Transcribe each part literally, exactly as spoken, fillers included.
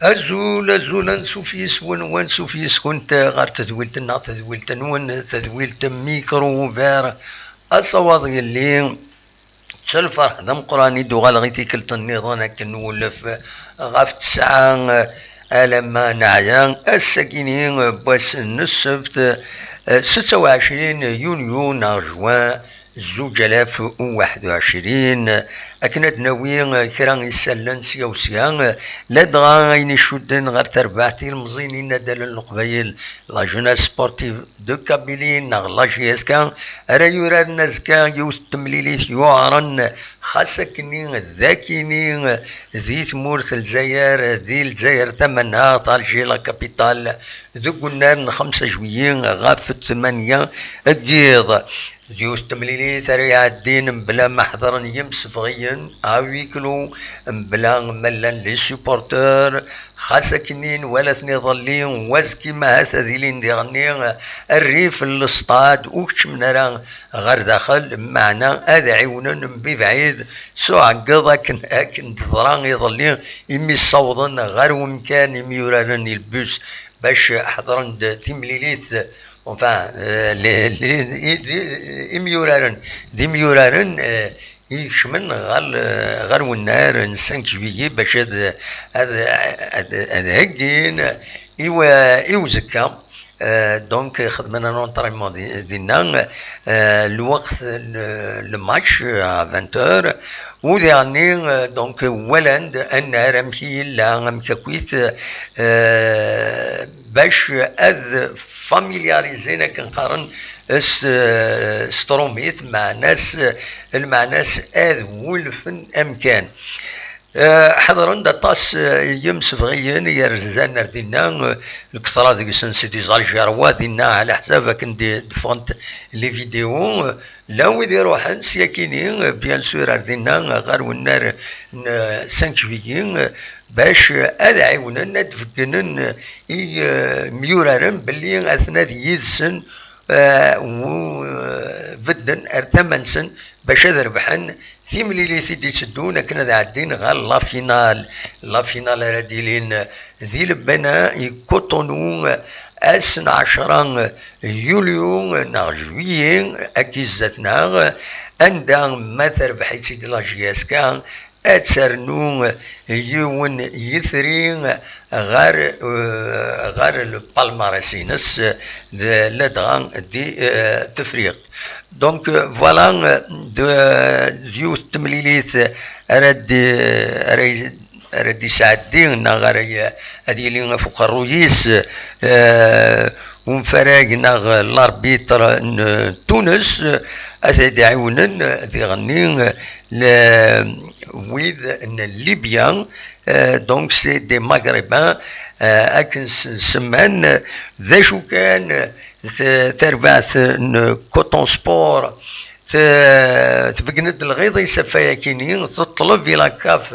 Azul, azul, ansuf yes-wen, wansuf yes-kunt ɣer tedwilt-nneɣ, tedwilt-nwen, tedwilt Micro Ouvert, asawaḍ yelli s lferḥ d ameqqran i d-uɣaleɣ i tikkelt nniḍen akken nwulef ɣef tesɛa alamma neɛya. Ass-agini n wass n ssebt, setta u ɛecrin yunyu neɣ juin zuǧ alaf u waḥed u ɛecrin, akken ad d-nawi kra isallen sya u sya, ladɣa ayen icudden ɣer terbaɛt ilemẓiyen inaddalen n Leqbayel, la Jeunesse Sportive de Kabylie neɣ la J S K, ara yuraren azekka yiwet n temlilit yuɛren, xas akkenni d akini di tmurt n Lezzayer, di Lezzayer tamaneɣt, Alger la capitale, deg unnar n xemsa juillet ɣef tmanya n yiḍ. D yiwet n temlilit ara iɛeddin mebla ma ḥedren yimsefɣiyen, à huis clos, mebla ma llan les supporters, xas akkenni nwala-ten iḍelli, wazekka ma ahat ad ilin diɣenni rrif n lestad, ur keččmen ara ɣer daxel, meɛna ad ɛiwnen mebɛid s uɛeggeḍ akken, akken d-teḍra iḍelli imi ssawḍen ɣer wemkan imi uraren i lbus bac ḥedren-d timlilit, enfin, euh, les, les, les, les, imyuraren, d imyuraren, euh, i ikecmen ɣer, ɣer wennar n cinq juillet bac ad, ad, ad, ad heggin i wa-, i uzekka. Euh, donc, xedmen un entraînement di-, dinna, euh, lweqt n le match à vingt heures, u diɣenni, euh, donc, walan-d annar amek i yella, amek akkit, euh, bac ad familiarizen akken qqaren s, s trumit, meɛna-s, lmeɛna-s ad wulfen amkan. Eh, ḥedren-d aṭas, eh, n yimsebɣiyen yerzan ar dinna, eh, lketra deg-sen c'est des Algérois dinna, ɛla ḥsab akken d-, d-ffɣent les vidéos, eh, llan wid iruḥen syakini, eh, bien sûr ar dinna, eh, ɣer wennar n, eh, cinq juillet, eh, bac, eh, ad ɛiwnen, ad d-beggnen, eh, i, eh, myuraren belli atna d yid-sen, eh, u, eh, bedden ar tama-nsen bac ad rebḥen timlilit i d-itteddun akken ad ɛeddin ɣer la finale. La finale ara d-ilin di Lebna i Cotonou ass n ɛecra yulyu neɣ juillet akk-i zdat-neɣ, anda ma terbeḥ-itt-id la J S K, ad ternu yiwen yitri ɣer, eh, ɣer le palmarès-ines, d ladɣa di, eh, Tefriqt. Donc, eh, voilà, eh, d, d yiwet n temlilit ara d-, ara y-, ara d-isɛeddi neɣ ara y-, ad yili ɣef uqerruy-is, eh, umfarag neɣ l'arbitre n Tunes, ad t-id-ɛiwnen diɣenni le-, wid n Libya, eh, donc c'est des Maghrébins, eh, akken s-, semman, d acu kan, t-, tarbaɛt n Coton Sport, t-, tbeggen-d lɣiḍ i safay-akini, teṭleb i la CAF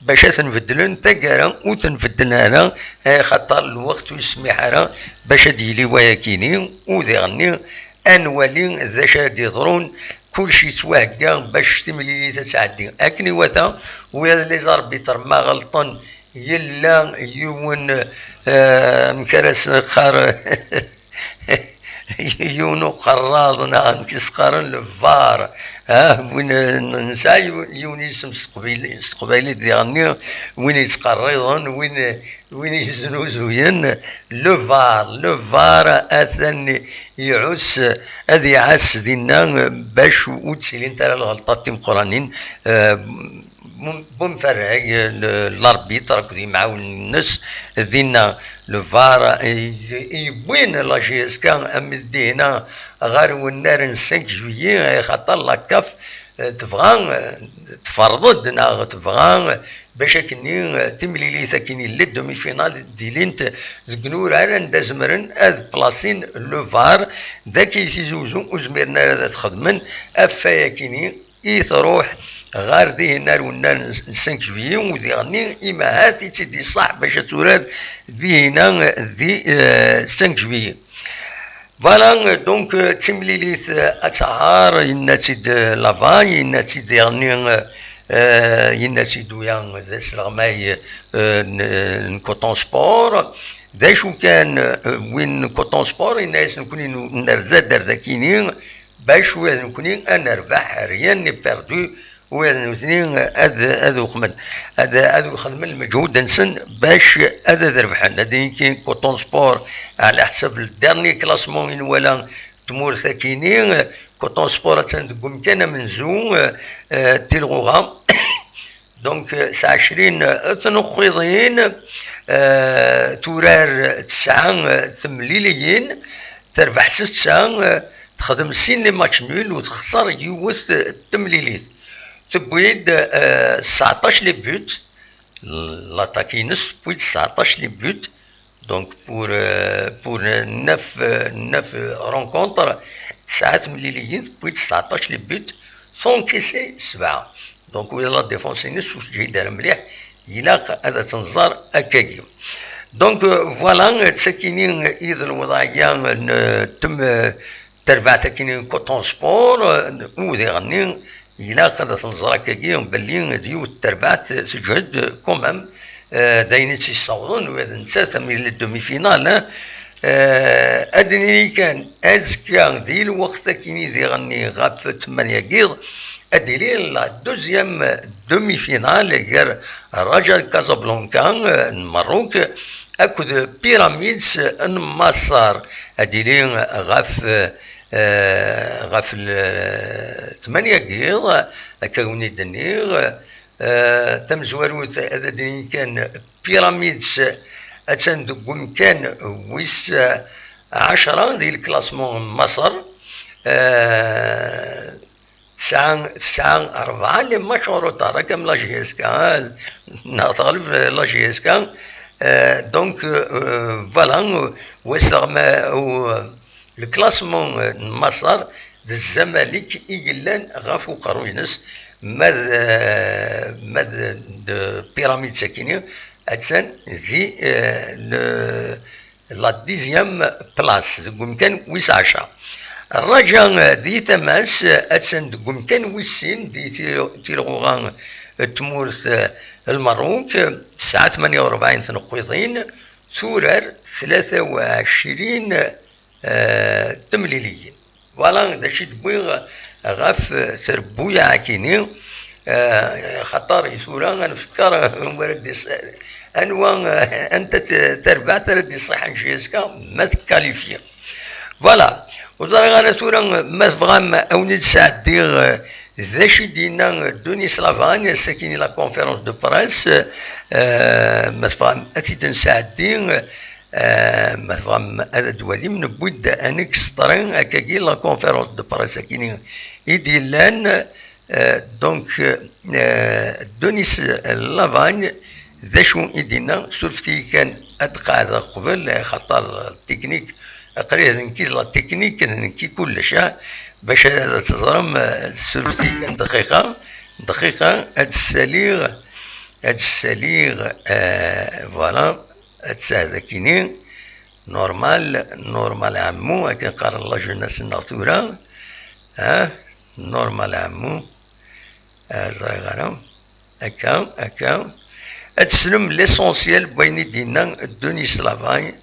bac ad ten-beddlen, taggara ur ten-bedden ara, eh, xaṭer lweqt ur yesmiḥ ara bac ad d-yili wayakini, u diɣenni ad nwali d acu ara d-yeḍrun, kulci yettwahegga bac timlilit ad tɛeddi. Akken iwata, ula d les arbitres ma ɣelṭen, yella yiwen, eh, amek ara s-neqqar, yiwen uqerraḍ neɣ amek i s-qqaren le var, ah, win, nesɛa yiwen, yiwen yisem s teqbayli-, s teqbaylit diɣenni, win yettqerriḍen, win, win yeznuzuyen, le var, le var atan iɛuss, ad iɛass dinna bac ur ttilint ara lɣelṭat timeqqranin, eh, bumferrag, le-, l'arbitre akked yimɛawnen-nnes dinna, le var, eh, yewwin la J S K am dihna ɣer wennar n cinq juillet, eh, xaṭer la CAF, eh, tebɣa, eh, tferḍ-d neɣ tebɣa, eh, bac akkenni, eh, timlilit akkenni, les demi-finales d-ilint deg inurar anda zemren ad plasin le var, d akken i tizi uzzu ur zmiren ara ad t-xedmen, ɣef wayakini i truḥ ɣer dihin ar wennar n cinq juillet, u diɣenni imahat i tt-id-iṣaḥ bac ad turar dihina di, eh, cinq juillet. Voilà, donc, eh, d timlilit, eh, ad tɛar, yenna-tt-id, eh, Lavagne, yenna-tt-id diɣenni, eh, Eh, yenna-tt-id uya d asleɣmay, eh, n, n Coton Sport. D acu kan, eh, win n Coton Sport, yenna-yas nekkni n-, nerza-d ar dakini, bac ula d nekkni ad nerbeḥ, rien n'est perdu, ula d nutni ad, ad uqmen, ad, ad xedmen lmeǧhud-nsen bac ad, ad rebḥen. Ad d-nini Coton Sport, ɛla ḥsab le dernier classement i nwala tmurt akini, Coton Sport attan deg umkan amenzu, eh, eh, tilɣuɣa. Donc, eh, s ɛecrin tnuqqiḍin, eh, turar tesɛa, eh, temliliyin, terbeḥ setta, eh, texdem sin les matchs nuls u texṣer yiwet, eh, temlilit. Tewwi-d, eh, tseɛṭac les buts, l'attaque-ines tewwi-d tseɛṭac les buts, donc pour, euh, pour neuf, euh, neuf rencontres, tesɛa temliliyin, tewwi-d tseɛṭac les buts, tencaisser sebɛa. Donc, ula la défense-ines ur teǧhid ara mliḥ, ilaq ad tt-nẓer akkagi. Donc, euh, voilà, d sakini i d lewḍeɛ-ya n, euh, tem-, euh, terbaɛt akini n Coton Sport, euh, u diɣenni ilaq ad t-nẓer akkagi belli d yiwet n terbaɛt teǧhed quand même, eh, d ayen i tt-yessawḍen, ula d nettat am les demi-finales, hein. Eh, ad d-nini kan, azekka di lweqt akini diɣenni ɣef tmanya n yiḍ, ad d-tili la deuxième demi-finale gar Raja Casablanca, eh, n Merruk akked Pyramids n Maṣer. Ad d-tili ɣef, eh, ɣef l-, tmanya n yiḍ, akka wen-id-nniɣ. Eh, tamezwarut, ad d-nini kan, Pyramids attan deg umkan wis, eh, ɛecra di lklasmu n Maṣer. Eh, tesɛa, tesɛa rebɛa les matchs en retard, akka am la J S K, ah, neɣ teɣleb, eh, la J S K. Eh, donc, eh, voilà, wasleɣ ma, u-, le classement, eh, n Maṣer d Zamalek i yellan ɣef uqerruy-ines, ma d, eh, ma d, d Pyramids akini, attan di, eh, le, la dixième place, deg umkan wis ɛecra. Raja, eh, di tama-s, eh, attan deg umkan wis sin, di ti-, tilɣuɣa, eh, n tmurt, eh, n Lmerruk, eh, tesɛa tmanya u rebɛin tneqqiḍin, turar tlata u ɛecrin, eh, temliliyin. Voilà d acu i d-wwiɣ ɣef trebbuyaɛ-akini, eh, xaṭer i tura ad nfekker anwa ara d-is-, anwa, eh, anta t-, tarbaɛt ara d-iṣiḥen jusqu'à ma tkalifyi. Voilà. Ur ẓriɣ ara tura ma tebɣam ad wen-id-sɛeddiɣ, eh, d acu i d-yenna Denis Lavagne, ass-akini la conférence de presse, eh, ma tebɣam ad t-id-nesɛeddi, eh, ma tebɣam ad d-twalim, newwi-d un extrait akkagi la conférence de presse akini i d-yellan, eh, donc, eh, Denis Lavagne, d acu i d-yenna, surfet-iyi kan ad qeɛdeɣ qbel, eh, xaṭer technique, aql-i d nekk i d la technique, d nekk i kullec, ah, bac ad teẓrem, eh, surfet-iyi kan dqiqa, dqiqa, ad ssaliɣ, ad ssaliɣ, eh, voilà, ad tt-, ad akini, normal, normal ɛemmu, akken qqaren la jeunesse-nneɣ tura, ah, normal ɛemmu, ah, ẓriɣ ara. Akka, akka. Ad teslem l'essentiel n wayen i d-yenna Denis Lavagne.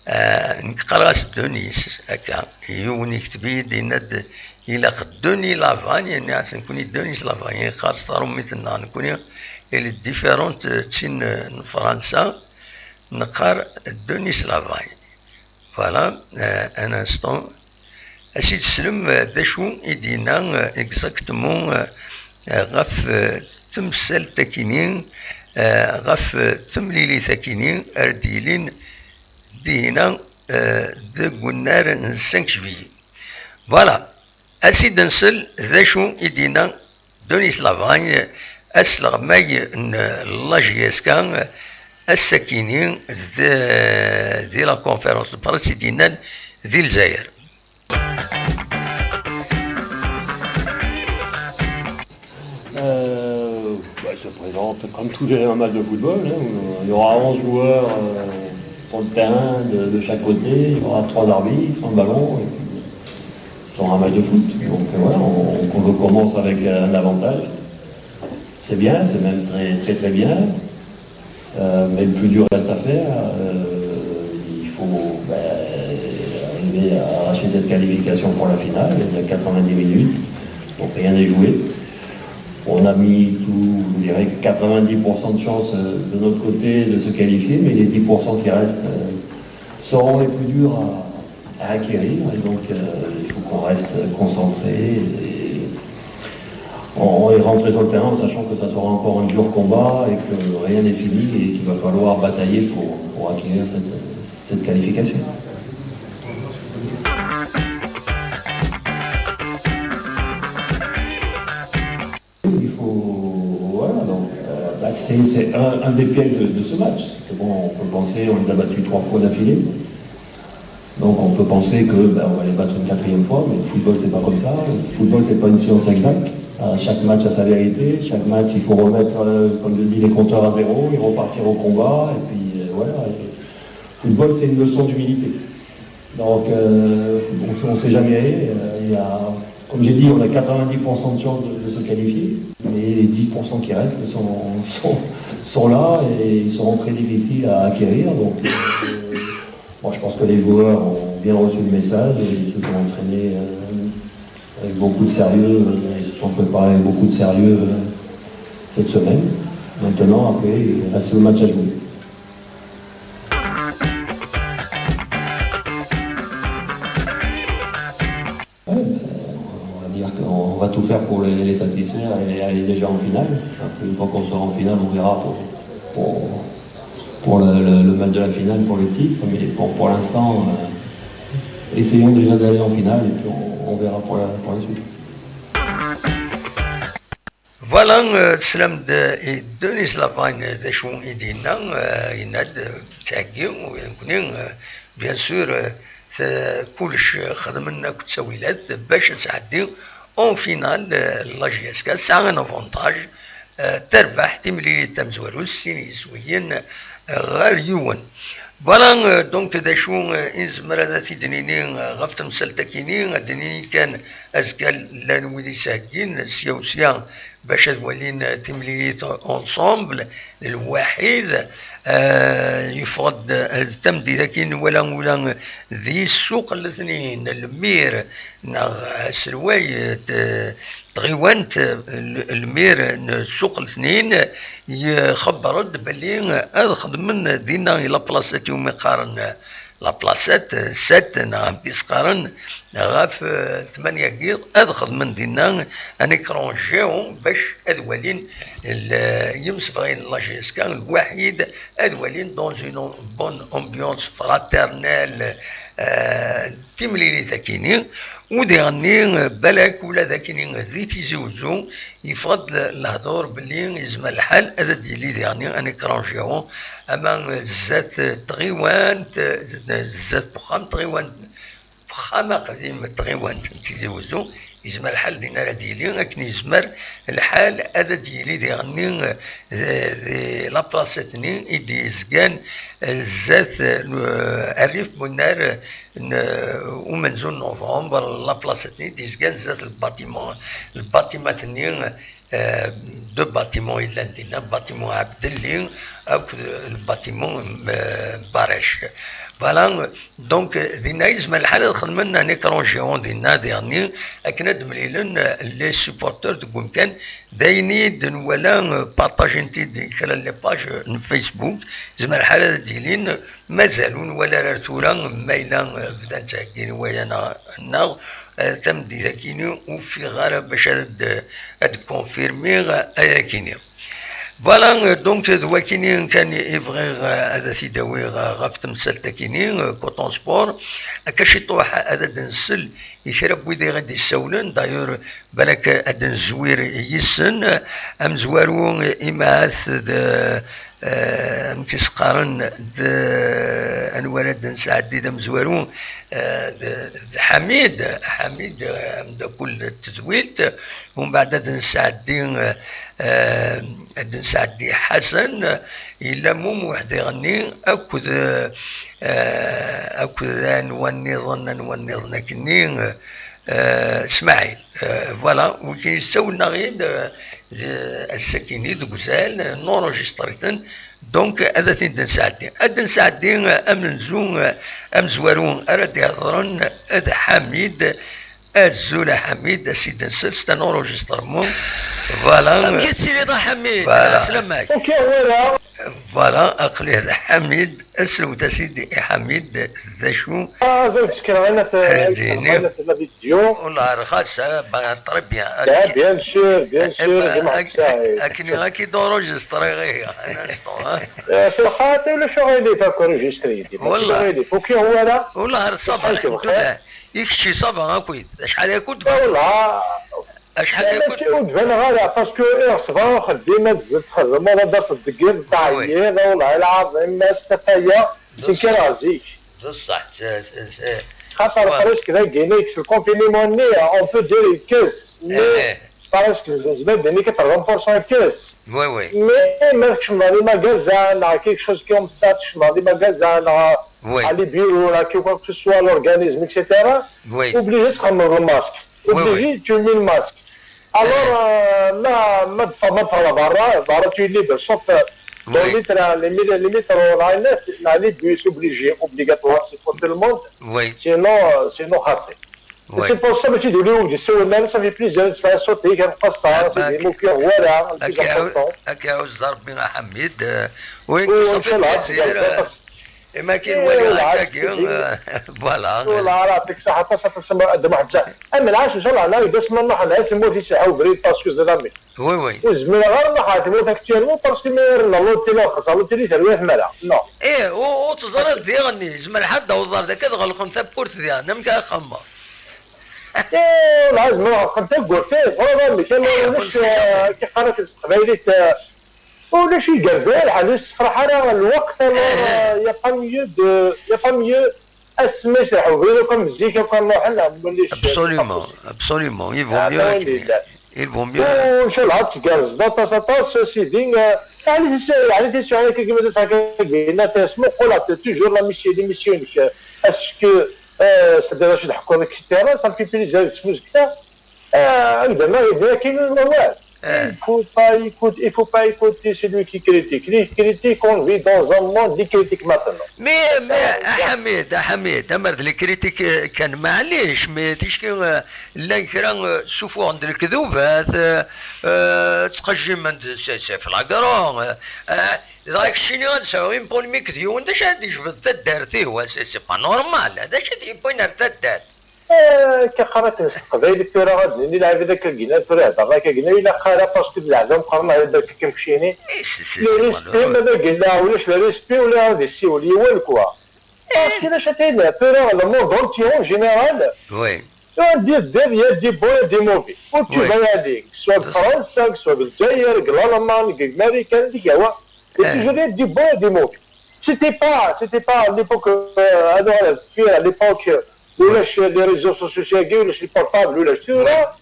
Ah, nekk qqareɣ-as Denis, akka. Yiwen ikteb-iyi-d, yenna-d, ilaq Denis Lavagne, nniɣ-as nekkni Denis Lavagne, yeqqar s taṛumit-nneɣ nekkni, elle est différente d tin n Fransa, neqqar Denis Lavagne. Voilà, euh, un instant. Ad s-id-teslem, euh, d acu i d-yenna, euh, exactement, euh, euh, ɣef, euh, temsalt akini, euh, ɣef, euh, temlilit akini, ar d-yilin dihina, euh, deg unnar n cinq juillet. Voilà. Ad s-id-nsel d acu i d-yenna Denis Lavagne, asleɣmay n la J S K, ass-akini d, di la conférence de presse i d-yennan di Lezzayer. Euh, bah, il se présente comme tous les, un match de football, hein, où il y aura onze joueurs, euh, sur le terrain de, de chaque côté, il y aura trois arbitres, un ballon, et puis, sur un match de foot. Donc, euh, voilà, on, on commence avec un avantage. C'est bien, c'est même très, très, très bien. Euh, mais le plus dur reste à faire. Euh, il faut, ben, arriver à arracher cette qualification pour la finale. Il y a quatre-vingt-dix minutes, donc rien n'est joué. On a mis tout, je dirais, quatre-vingt-dix pour cent de chance, euh, de notre côté de se qualifier, mais les dix pour cent qui restent, euh, seront les plus durs à, à acquérir. Et donc, euh, il faut qu'on reste concentré et, et rentrer sur le terrain en sachant que ça sera encore un dur combat et que rien n'est fini et qu'il va falloir batailler pour, pour acquérir cette, cette qualification. Il faut, voilà, donc, euh, bah, c'est, c'est un, un des pièges de, de ce match. C'est que bon, on peut penser, on les a battus trois fois d'affilée. Donc on peut penser que, bah, on va les battre une quatrième fois, mais le football, c'est pas comme ça. Le football, c'est pas une science exacte. Euh, chaque match a sa vérité. Chaque match, il faut remettre, euh, comme je dis, les compteurs à zéro et repartir au combat. Et puis, euh, voilà. Et le football, c'est une leçon d'humilité. Donc, euh, on ne sait jamais. Euh, il y a, comme j'ai dit, on a quatre-vingt-dix pour cent de chances de, de se qualifier, mais les dix pour cent qui restent sont, sont, sont là et ils seront très difficiles à acquérir. Donc, euh, bon, je pense que les joueurs ont bien reçu le message et ils se sont entraînés, euh, avec beaucoup de sérieux, euh, ils se sont préparés avec beaucoup de sérieux, euh, cette semaine. Maintenant, après, il reste le match à jouer. Ouais, euh, on va dire qu'on va tout faire pour les, les satisfaire et aller déjà en finale. Après, une fois qu'on sera en finale, on verra pour, pour, pour le, le- le match de la finale, pour le titre. Mais pour, pour l'instant, euh, essayons déjà d'aller en finale et puis on, on verra pour la, pour la suite. Voilà, euh, teslam-d i Denis Lavagne d acu i d-yenna, euh, yenna-d, euh, ttɛeggi, u nekkni, euh, bien sûr, euh, t- kullec, euh, xedmen akk ttawilat bac ad tɛeddi en finale, euh, la J S K tesɛa un avantage, euh, terbeḥ timlilit tamezwarut sin yiswiyen, euh, ɣer yiwen. Voilà, euh, donc d acu, euh, i nezmer ad t-id-nini, euh, ɣef temsalt-akini, ad d-nini kan azekka llan wid i s-ɛeggin sya u sya bac ad walin, euh, timlilit ensemble, d lwaḥid, euh, yeffeɣ-d, euh, tameddit-agi nwala ula d yissuq letnin, lmir neɣ aselway, euh, d- tɣiwant, l- lmir n ssuq letnin, yexebber-d belli ad xedmen dinna i laplaṣat iwumi qqaren laplaṣat set neɣ amek i s-qqaren ɣef, eh, tmanya n yiḍ, ad xedmen dinna un écran géant bac ad walin l- yimsebɣin n la J S K lwaḥid, ad walin dans une bonne ambiance fraternelle, eh, timlilit akini. U diɣenni, balak ula d akini di Tizi Uzzu, yeffeɣ-d lehdur belli yezmer lḥal ad d-yili diɣenni un écran géant, ama zdat tɣiwant, zdat n uxxam n tɣiwant, uxxam aqdim n tɣiwant n Tizi Uzzu, yezmer lḥal din ara d-yili, akken yezmer lḥal ad d-yili diɣenni, eh, di, di laplaṣat-nni i d-yezgan, eh, zdat, eh, rrif n unnar n, eh, umenzu n novembre, laplaṣat-nni i d-yezgan zdat lbatiman, lbatimat-nni, eh, deux bâtiments i yellan dinna, bâtiment Abdelli akked lbâtiment, eh, Barrach. Voilà, donc, eh, dinna yezmer lḥal ad xedmen un écran géant dinna, diɣenni akken ad d-mlilen, eh, les supporters deg umkan. D ayen i d-nwala, eh, partagen-t-id i kra n les pages, eh, n Facebook, yezmer lḥal ad d-ilin, eh, mazal ur nwala ara ar tura ma yella, eh, bdan ttheggin waya neɣ, neɣ, eh, tameddit-akini ur ffiɣeɣ ara bac ad d-, ad d-confirmiɣ ayakini. Voilà, eh, donc d wakini kan i bɣiɣ, eh, ad t-id-awiɣ, eh, ɣef temsalt-akini, eh, Coton Sport. Akka ciṭuḥ ad d-nsel i kra n wid i ɣ-d-issawlen, d'ailleurs, balak ad d-nezwir yis-sen, amezwaru imahat d, eh, amek i s-qqaren, d, anwa ara d-nesɛeddi d amezwaru, eh, d, d Ḥamid, Ḥamid, eh, ameddakel n tedwilt, umbeɛd ad d-nesɛeddi, eh, ad d-nesɛeddi Ḥasan, yella Mumuḥ diɣenni, akked, eh, akked anwa nniḍen, anwa nniḍen akkenni, eh, Smaɛil. Eh, voilà, wigi yessawlen-aɣ-id, eh, d ass-akini deg uzal, nurujistri-ten. Donc, ad ten-id-nesɛeddi. Ad d-nesɛeddi amenzu amezwaru ara d-ihedṛen d Ḥamid. Azul a Ḥamid, a sidi nsels, tanurujistri-mu. Voilà. Amek i tettiliḍ a Ḥamid? Voilà. Ɛeslama-k. Ukiɣ wara. Voilà, aql-i d Ḥamid, aslewt a sidi i Ḥamid, d acu? Ah, ad ak-d-sekreɣ ayen ara d-yini. Ayen ara d-yini. Wallah, rxas, ah, bah, très bien. Ah, bien sûr, bien sûr, eh, bah, Dima ak-, Saɛid. Akken i ak-id-enregistriɣ, ihi, un instant, hein. Eh, telxat, ulac aɣilif, ak enregistré-yi-d. Wallah. Ulac aɣilif, ukiɣ wara. Wallah, ar ṣṣber, acḥal tebɣiḍ? Lḥemdullah. I kečč ça va, akkit? Acḥal i kent-, ah, wallah. Acḥal i kent-, ur d-baneɣ ara, parce que iɣṣeb axeddim ad txedmeḍ, ad d-taseḍ deg yiḍ, oui, oui, teɛyiḍ, wallah lɛaḍim, ass tafaya, d ṣṣeḥ. Tenker ɣer zik. D ṣṣeḥ, s-, s-, s-, xaṭer presque dagi, nekk s le confinement-nni, on peut dire yekkes, mais, eh, presque nezmer d-nini quatre-vingts pour cent yekkes. Oui, oui. Mais ma tkecmeḍ ɣer les magasins, neɣ quelque chose comme ça, tkecmeḍ ɣer les magasins, neɣ, oui, ɣer les bureaux, neɣ quoi que ce soit, l'organisme, et cetera, oui, obligé ad txedmeḍ le masque. Oui, oui. Obligé, tu mets le masque. Alors, eh, euh, ma, ma teffeɣ, ma teffeɣ ɣer berra, berra tu es libre, sauf, euh, dans, oui, les tra-, les mé-, les métros, neɣ les, neɣ les bus, obligé, obligatoire, c'est pour tout le monde. Oui. Sinon, euh, sinon, xaṭi. Oui. C'est pour ça, mačči d ul-iw ur d-yessawal ara, ça fait plusieurs, ça fait sauter, kan qassa, ah, c'est des mots qui ont, voilà, le plus important. Ad k-iɛuzz Rebbi a Ḥamid, euh, oui, ça fait plaisir, euh, imi akken wali, eh, akkagi, euh, voilà. Wala, ara yɛṭik ṣṣeḥḥa, aṭas, aṭas, a Dda Muḥend. Am lɛac, inchallah, nɛawed asma nruḥ, nɛawed tmurt yesɛa ubrid, parce que zedami. Oui, oui. Ur zmireɣ ara nruḥ ɣer tmurt actuellement, parce que mi ara rreɣ l'hôtel, ad xeṣreɣ l'hôtel, terwiḥ tmara. Non. Eh, ur, ur teẓriḍ diɣen, yezmer ḥedd awḍar dagi ad ɣelqen tawwurt diɣen, amek ara xemmeɣ? Eh, wala, zemreɣ ɣelqen tawwurt, eh, ẓriɣ amek, ama ulac, eh, akka qqaren s teqbaylit, eh, ulac igerdan, lḥal ur yessefraḥ ara lweqt, alors, eh, euh, y a pas mieux de, y a pas mieux, asmi yesreḥ ubrid akk am zik, akk am ruḥen, am ulac, eh, absolument, absolument, il vaut mieux. Ah, il vaut mieux. Ur, inchallah, ad tgerrzeḍ aṭas, aṭas, sidi, eh, yeɛni tis-, yeɛni tisura akka, kima d-, akka, yenna-t, muqel, toujours la mission, l'émission-inek, eh, est-ce que, eh, c'est-à-dire, acu d-tḥekkuḍ, et cetera, ça me fait plaisir, d tmuzikta. Eh, anda ma yebda akin wawal. Eh. Il faut pas écouter, il faut pas écouter celui qui critique. Les critiques, on vit dans un monde de critiques maintenant. Mais, mais, eh, a Ḥamid, a Ḥamid, amer d les critiques, eh, kan, maɛlic, mais ticki, eh, llan kra, eh, ssufuɣen-d lekdubat, eh, eh, ttqejjimen-d s, s, s flagrant, eh, eh, dɣa keččini ad sɛuɣ une polémique d yiwen, d acu ad d-ijbed taddart-iw, c'est, c'est pas normal, d acu ad d-yewwin ar taddart? Eh, akka qqaren-asen s teqbaylit tura, ad d-nini lɛibad akka gina tura, hder akka gina, ilaq ara, parce que d leɛza meqqren, hder akka kemkini. Eh, c'est, c'est, c'est malheureux. Le respect, ma d agella, ulac le respect, ula ad yessiwel yiwen, quoi. Parce que d acu ad tini, tura, le monde entier en général, oui, il y a des, il y a des bons et des mauvais. Où tu vas aller, soit de France, soit de Lezzayer, de l'Allemagne, de l'Amérique, de Gawa. Et toujours il y a des bons et des mauvais. C'était pas, c'était pas à l'époque, euh, à l'époque, ulac les réseaux sociaux, ulac les portables, ulac tura.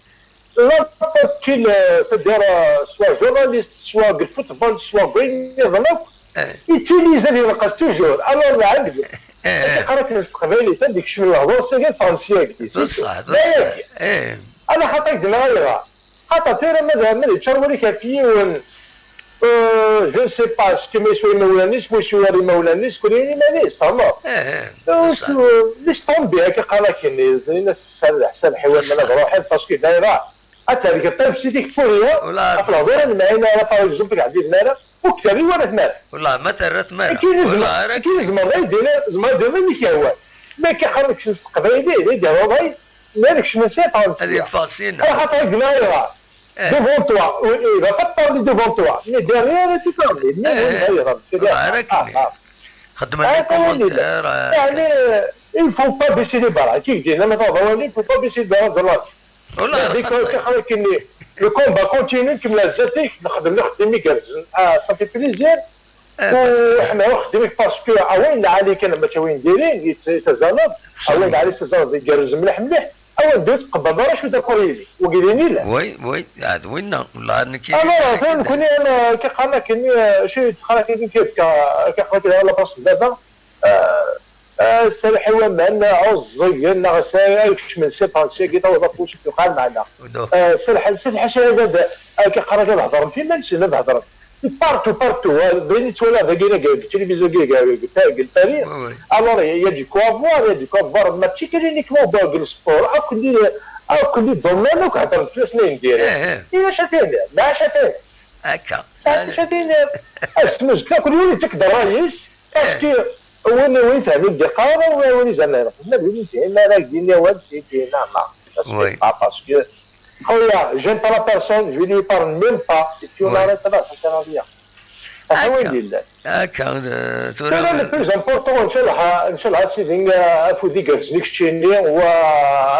N'importe qui, euh, c'est-à-dire, euh, soit journaliste, soit de football, soit gagné, voilà. Eh. Utilise les réseaux toujours. Alors, là, eh, eh, c'est correct, le travail, il est dit que je suis là, c'est que français, c'est ça. Eh. Alors, attends, je vais aller là. Xaṭer tura ma d, ma d yeččar wul-ik ɣef yiwen, euh, je ne sais pas, s kma yeswa imawlan-is, ma yeswa imawlan-is, kul yiwen iman-is, tfehmeḍ? Eh, eh, euh, laisse tomber, akka qqaren akken, zzin-as serreḥ, serreḥ i waman ad ruḥen, parce que dayra, ad tergeḍ tamsirt-ik furiya, ɣef lehdur ad nemɛin ara, par exemple, ur k-terri wara tmara. Wallah, ma terra tmara. Akken i zemreɣ, akken i zemreɣ, ad d-iniɣ, zemreɣ ad d-iniɣ amek yehwa. Ma akka qqaren-ak s teqbaylit, ad d-yaweḍ ay, ma nekcem s tefransist. Ad yeffeɣ syin. Axaṭer gma ayɣer? Eh. Devant toi. Oui, il va pas te parler devant toi. Mais derrière, tu parles. Mais oui, ayɣer? Voilà, ara k-nniɣ. Xeddmen les commentaires, euh, yeɛni, il faut pas baisser les bras. Kif din, ma tawḍa wani, il faut pas baisser les bras de la vie. Voilà, le combat continue, nkemmel ar zdat-ik, nexdem lexdim igerrzen. Ah, ça fait plaisir. Eh, u ḥemmleɣ axeddim-ik parce que a wayen lɛali kan mačči a wayen diri, yettazaleḍ, a wayen lɛali tettazaleḍ igerrez mliḥ mliḥ, a wayen diri tqebbleḍ ara acu d akor yili, wagi d ayen yellan. Oui, oui, ah, d winna, la nekki. Alors, atan nekkni, ana, akka qqaren akken, eh, acu i d-qqaren akken, kif ka, akka qqaren akken, la place n baba, eh, Ah, serreḥ i waman ɛuẓẓgen neɣ s-, ay kecmen sépensiagi taweḍ afus ur yuqal meɛna. Ah, serreḥ, serreḥ-as i baba, akka qqar-ak ad hedren f iman-nsen, ad hedren partout, partout, ah, d ayen i ttwaliɣ dagi, dagi, deg tilivizyu-agi, deg, deg, deg Paris. Alors, il y a du quoi voir, il y a du quoi voir, mačči kan uniquement deg le sport, akk les, akk les domaines akk hedren fell-asen ayen diri. I wacu ad tiniḍ? D acu ad tiniḍ? Akka. D acu ad tiniḍ? Asmuzget akk yiwen yettak-d ṛṛay-is, parce que win, win fehmin d-iqqar, win, win izernen, ma d win yefhimen ara ak-d-yini awal, c'est bien, non, non, ça se fait pas, parce que, خويا, j'aime pas la personne, je lui parle même pas, et puis on arrête là, ça sert à rien. Aḥawal yellan. Akka, eh, tura. Tura le plus important, ncallah, ncallah, sidi, eh, afud igerrzen i keččini, wa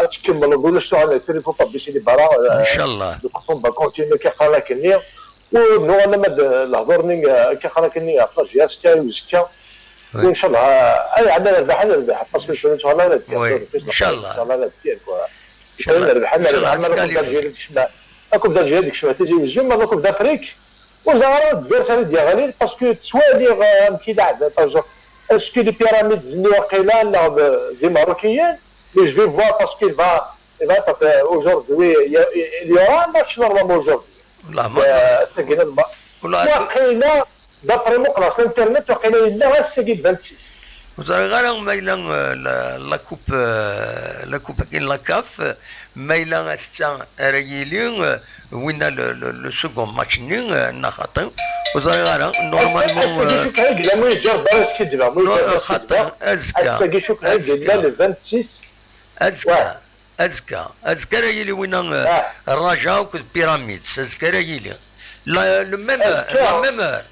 ad tkemmleḍ, ulac tuɣal tilifu tabbi sidi bara, eh, ncallah. Deg uxtum ba continue, akka qqaren akkenni. Ur nuɣal ama d lehdur-nni, eh, akka qqaren akkenni, ɣef la J S K i uzekka. Oui. Ncallah, eh, ay ɛemmi ad nerbeḥ, ad nerbeḥ, parce que ncallah, ncallah, ad nerbeḥ, quoi. Ncallah, ncallah, ad tkemmel. Akked d Algérie tekcem, akked d Algérie tekcem Tizi Wezzu, ma akked d Afrique. Ur ẓriɣ ara d Lezzayer ara d-yeɣlin, parce que ttwaliɣ, euh, amek i leɛben, par exemple, est-ce que les pyramides-nni waqila neɣ d, d Imeṛṛukiyen? Mais je vais voir parce qu'il va, il va être, euh, aujourd'hui, il y a, il y aura un match normalement aujourd'hui. Wallah, ma euh, ẓriɣ. Ass-agi n lma-, wallah, waqila, d'après ma qqleɣ s internet, waqila yella ass-agi n vingt-six. Ur ẓriɣ ara ma yella, euh, la, la coupe, euh, la coupe-agi n la CAF, euh, ma yella ass-a ara yili, euh, winna le, le, le second match-nni, euh, neɣ xaṭi. Ur ẓriɣ ara, normalement, ass-agi, euh, cukkeɣ yella, ma yeǧǧa Rebbi ara skiddbeɣ, ma yeǧǧa Rebbi ara skiddbeɣ. Ass-agi cukkeɣ yella le vingt-six. Azekka, azekka, azekka ara yili winna, euh, Raja akked Pyramids, azekka ara yili. La, le même heure, la même heure.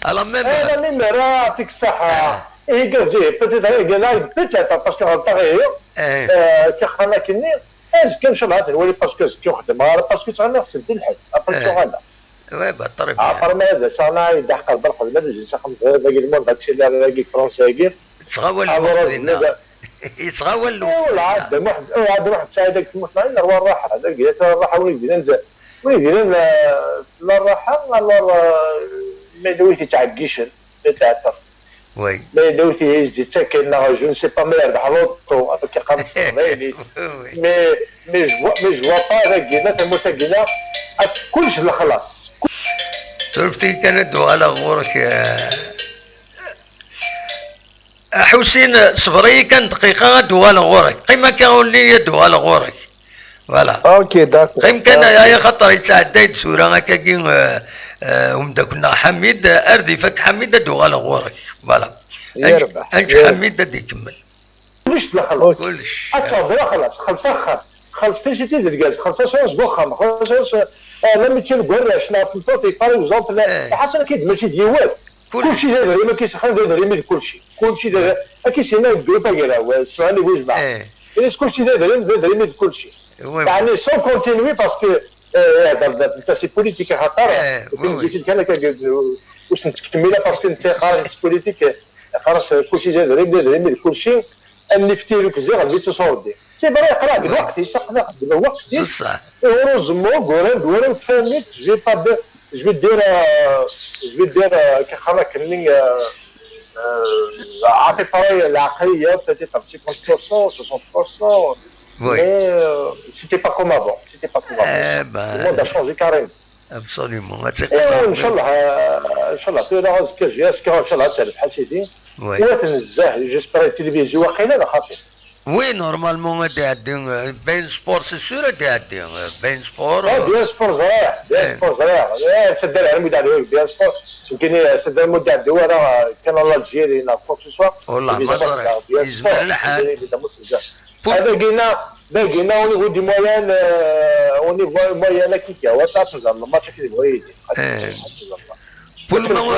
À la même heure. La même heure, ah, يعطيك الصحة. Ihi, peut-être, euh, là, peut-être, parce que ɣelṭeɣ ihi, euh, kexxan akkenni, azekka, ncallah, ad nwali, parce que azekka ur xeddmeɣ ara, parce que ttɣenniɣ seld lḥedd, après tuɣaleɣ. Ouais, bah, très bien. Après, ma d ass-a, yedda ḥeqqer, belqed, ma d azin s axxam, dagi, le monde accélère, dagi, Fransa-agi. Yettɣawal lweqt dinna. Yettɣawal lweqt dinna. Ɛebd Muḥend, Ɛebd Muḥend Saɛid, deg tmurt-nneɣ, la rraḥa, dagi, la rraḥa, win yegran, win yegran, euh, la rraḥa, alors, euh, ma yella win yettɛeggicen, peut-être. Oui. Ma yella win yettaken, neɣ je ne sais pas, ma yerbeḥ luṭu, akka qqaren s teqbaylit. Oui, oui. Mais, mais je vois, mais je vois pas, dagi, la tamurt-agi, la, ak-, kullec d lexlaṣ. Tureft-iyi kan ad d-uɣaleɣ ɣur-k, euh, Ḥusin, ṣber-iyi kan dqiqa, ad d-uɣaleɣ ɣur-k. Qqim akka, ur llin, ad d-uɣaleɣ ɣur-k. Voilà. Ok, d'accord. Qqim kan, d'accord. Ay, axaṭer yettɛedday-d tura akkagi, euh, euh, umeddakel-nneɣ Ḥamid, euh, ar d ifak Ḥamid, ad d-uɣaleɣ ɣur-k. Voilà. Yerbeḥ. Anč, anč Ḥamid ad d-ikemmel. Kullec d lexlaṣ. Kullec. Ad tehder, xlaṣ, xelṣ axxam, xelṣ tisiti d lgaz, xelṣ assurance deg uxxam, xelṣ assurance, euh, la mutuelle deg warrac, neɣ tmeṭṭut, par exemple, iḥaṣel akid mačči d yiwet. Kullec. Kullec d adrim, ad k-yessexdam d adrim i d kullec. Kullec d adrim, ad k-yessin deg grupp agraw, eh, semɛen i bu jmaɛ. Eh. Ini-as kullec d adrim, d adrim i d kullec. Oui, oui. Yeɛni, sans continuer, parce que, eh, ihder-d netta si politique, axaṭer, eh, oui, oui, kan akka, ur sen-ttkemmil, parce que netta yeqqar-as politique, yeqqar-as kullec d adrim, d adrim i d kullec. Ad nifti deg ziɣ, d tusurddi. C'est vrai, yeqra deg lweqt-is, aql-aɣ deg lweqt-is. Bṣeḥ. Heureusement, ur, ur tfahmit, je vais pas de, je vais dire, euh, je vais dire, euh, kexxanak-nni, euh, euh, à peu près, l'aqliya, peut-être un cinquante pour cent, soixante pour cent. Oui. Mais, euh, c'était pas comme avant. C'était pas comme avant. Eh ben. Le monde a changé carrément. Absolument. Ad tt-iqqen. Ncallah, ncallah, tura azekka, azekka, ncallah, ad terbeḥ a sidi. Oui. Wat nezzeh, j'espère, tilivizyu waqila, neɣ xaṭi. Oui, normalement, ad iɛeddi, euh, Bein Sport, c'est sûr, ad iɛeddi, euh, Bein Sport, ah, euh, Bein Sport ẓriɣ, Bein Sport ẓriɣ. Eh, ttadda lɛelm i d-ɛeddi Bein Sport, nekkini, eh, ttadda lɛelm ur d-iɛeddi ara, eh, Canal Algérie, neɣ quoi que ce soit. Wallah, ma ẓriɣ. Yezmer lḥal. Dagi-nna, dagi-nna, au niveau des moyens, euh, au niveau moyen, la kika, wa ta tuzal, ma tchekri, oui. Eh. Pour le moment,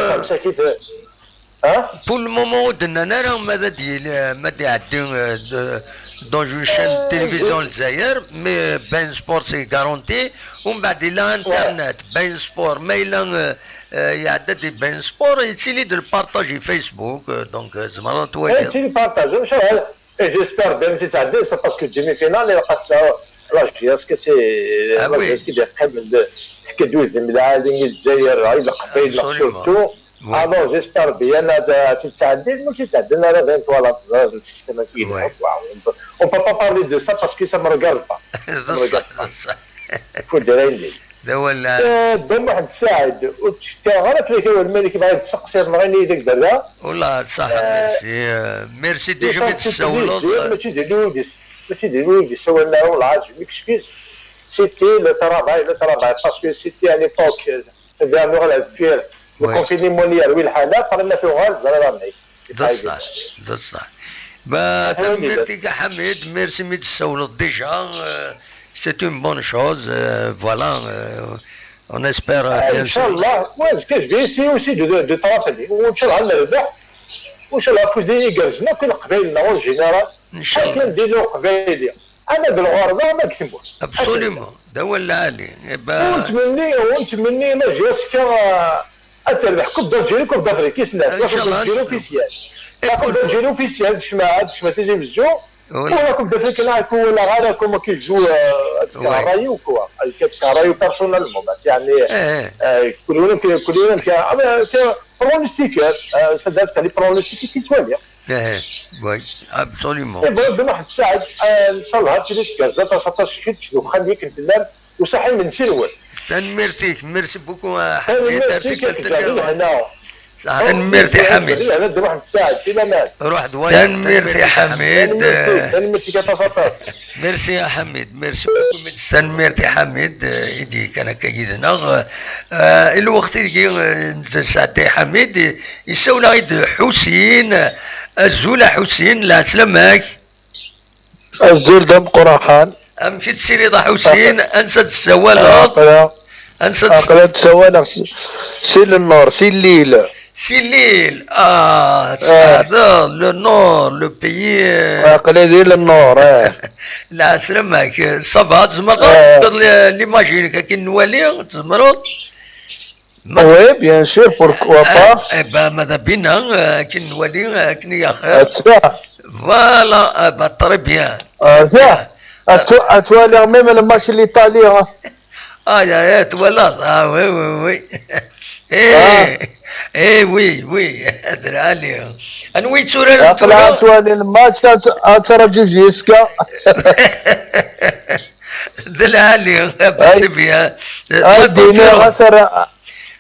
euh, pour le moment, ur d-nnan ara ma ad d-yili, ma ad iɛeddi, euh, de, dans une chaîne de télévision Lezzayer, mais, euh, Bein Sport, c'est garanti. Umbeɛd, yella internet, Bein Sport, ma yella, euh, euh, iɛedda-d i Bein Sport, yettili-d le partage i Facebook, euh, donc, euh, tzemreḍ ad twaliḍ. Yettili partage, ncallah. Et j'espère bien que c'est ça, c'est parce que demi-finale, il passe la J S K, c'est la J S K qui est capable de, que douze mille, la Lezzayer, le Qabaïl, surtout. Alors, j'espère bien, ad tt-id-sɛeddin, ma ur tt-id-sɛeddin ara, d ayen twalaḍ, d système-agi. On peut pas parler de ça parce que ça me regarde pas. Ça me regarde pas. Ur d-rayli. D awal. Dda Muḥend Saɛid, ur ttcettiɛeɣ ara fell-ak awal, ma yella tebɣiḍ ad d-tesseqsiḍ neɣ ayen i d-ak-d-rreɣ. Wallah, ṣaḥ, merci. Merci déjà mi d-tessawleḍ. Mačči d yiwen i d-yessawlen ara, wallah, je m'excuse. C'était le travail, le travail, parce que c'était à l'époque, c'est-à-dire, le confinement, yerwi lḥala, qrib ma tuɣal, ẓriɣ amek. D ṣṣeḥ, d ṣṣeḥ. Bah, tanemmirt-ik a Ḥamid, merci mi d-tessawleḍ déjà. Euh, c'est une bonne chose. Euh, voilà, euh, on espère, euh, bien sûr. Inchallah, ouais, parce que je vais essayer aussi de, de, de travailler. Inchallah, Ncallah afud igerrzen akk i Leqbayel-nneɣ en général. Ncallah. Akken d-yella uqbayli. Ama deg lɣerba, ama deg tmurt. Absolument. D awal lɛali. Eh ben, ur nettmenni, ur nettmenni ma j'ai azekka, euh, ad terbeḥ Coupe d'Algérie, Coupe d'Afrique, isem-nneɣ. Coupe d'Algérie officielle. Coupe d'Algérie officielle, tecma, tecma Tizi Wezzu. Ur la Coupe d'Afrique, là, ku walaɣ ara comment qu'il joue, euh, ṛṛay-iw, quoi. Ṛṛay-iw personnellement, yeɛni, euh, kul yiwen, kul yiwen, ah, mais, euh, pronostic, euh, c'est-à-dire, les pronostics i ttwaliɣ. Eh, oui, absolument. Et bon, Dda Muḥend Saɛid, euh, ncallah ad tili tgerrez aṭas, aṭas kečč d uxxam-ik n tellam, u ṣaḥḥa imensi-nwen. Tanemmirt-ik, merci beaucoup a Ḥamid. Tanemmirt-ik, ar tikkelt nniḍen. Ṣaḥḥa. Tanemmirt i Ḥamid. Dda Muḥend Saɛid, i laman. Ruḥ d wayeḍ. Tanemmirt i Ḥamid. Tanemmirt-ik, tanemmirt-ik aṭas, aṭas. Merci a Ḥamid, merci beaucoup. Tanemmirt i Ḥamid, eh, i d-yekkan akka yid-neɣ. Eh, i lweqt-agi, eh, nesɛedday Ḥamid, eh, yessawel-aɣ-id Ḥusin. Azul a Ḥusin, lɛeslama-k. Azul d ameqqran. Amek i tettiliḍ a Ḥusin? Ansa d-tessawaleḍ? Aql-, ansa d-, aql-, ad d-ssawaleɣ si, si Lennur, si Lille. Si Lille, ah, tseɛdeḍ, le nord, le pays, euh. Aql-i di Lennur, eh. Lɛeslama-k, ça va, tzemreḍ ad tefkeḍ li-, l'image-inek akken nwali, tzemreḍ? Oui, bien sûr, pourquoi pas. Eh ben, ma d abina, euh, akken nwali, euh, akken i axir. Voilà, eh ben, très bien. Ah, tiens, à toi, à toi, même le match l'Italie, hein. Ah, ya, ya, twalaḍ. Ah, oui, oui, oui. Eh, eh, oui, oui. D lɛali. Anwa yetturaren tura? Aql-aɣ nettwali lmatch, ad, ad ttraǧu jusqu'à. D lɛali, c'est bien. Ay, d-iniɣ, ad s-nerr,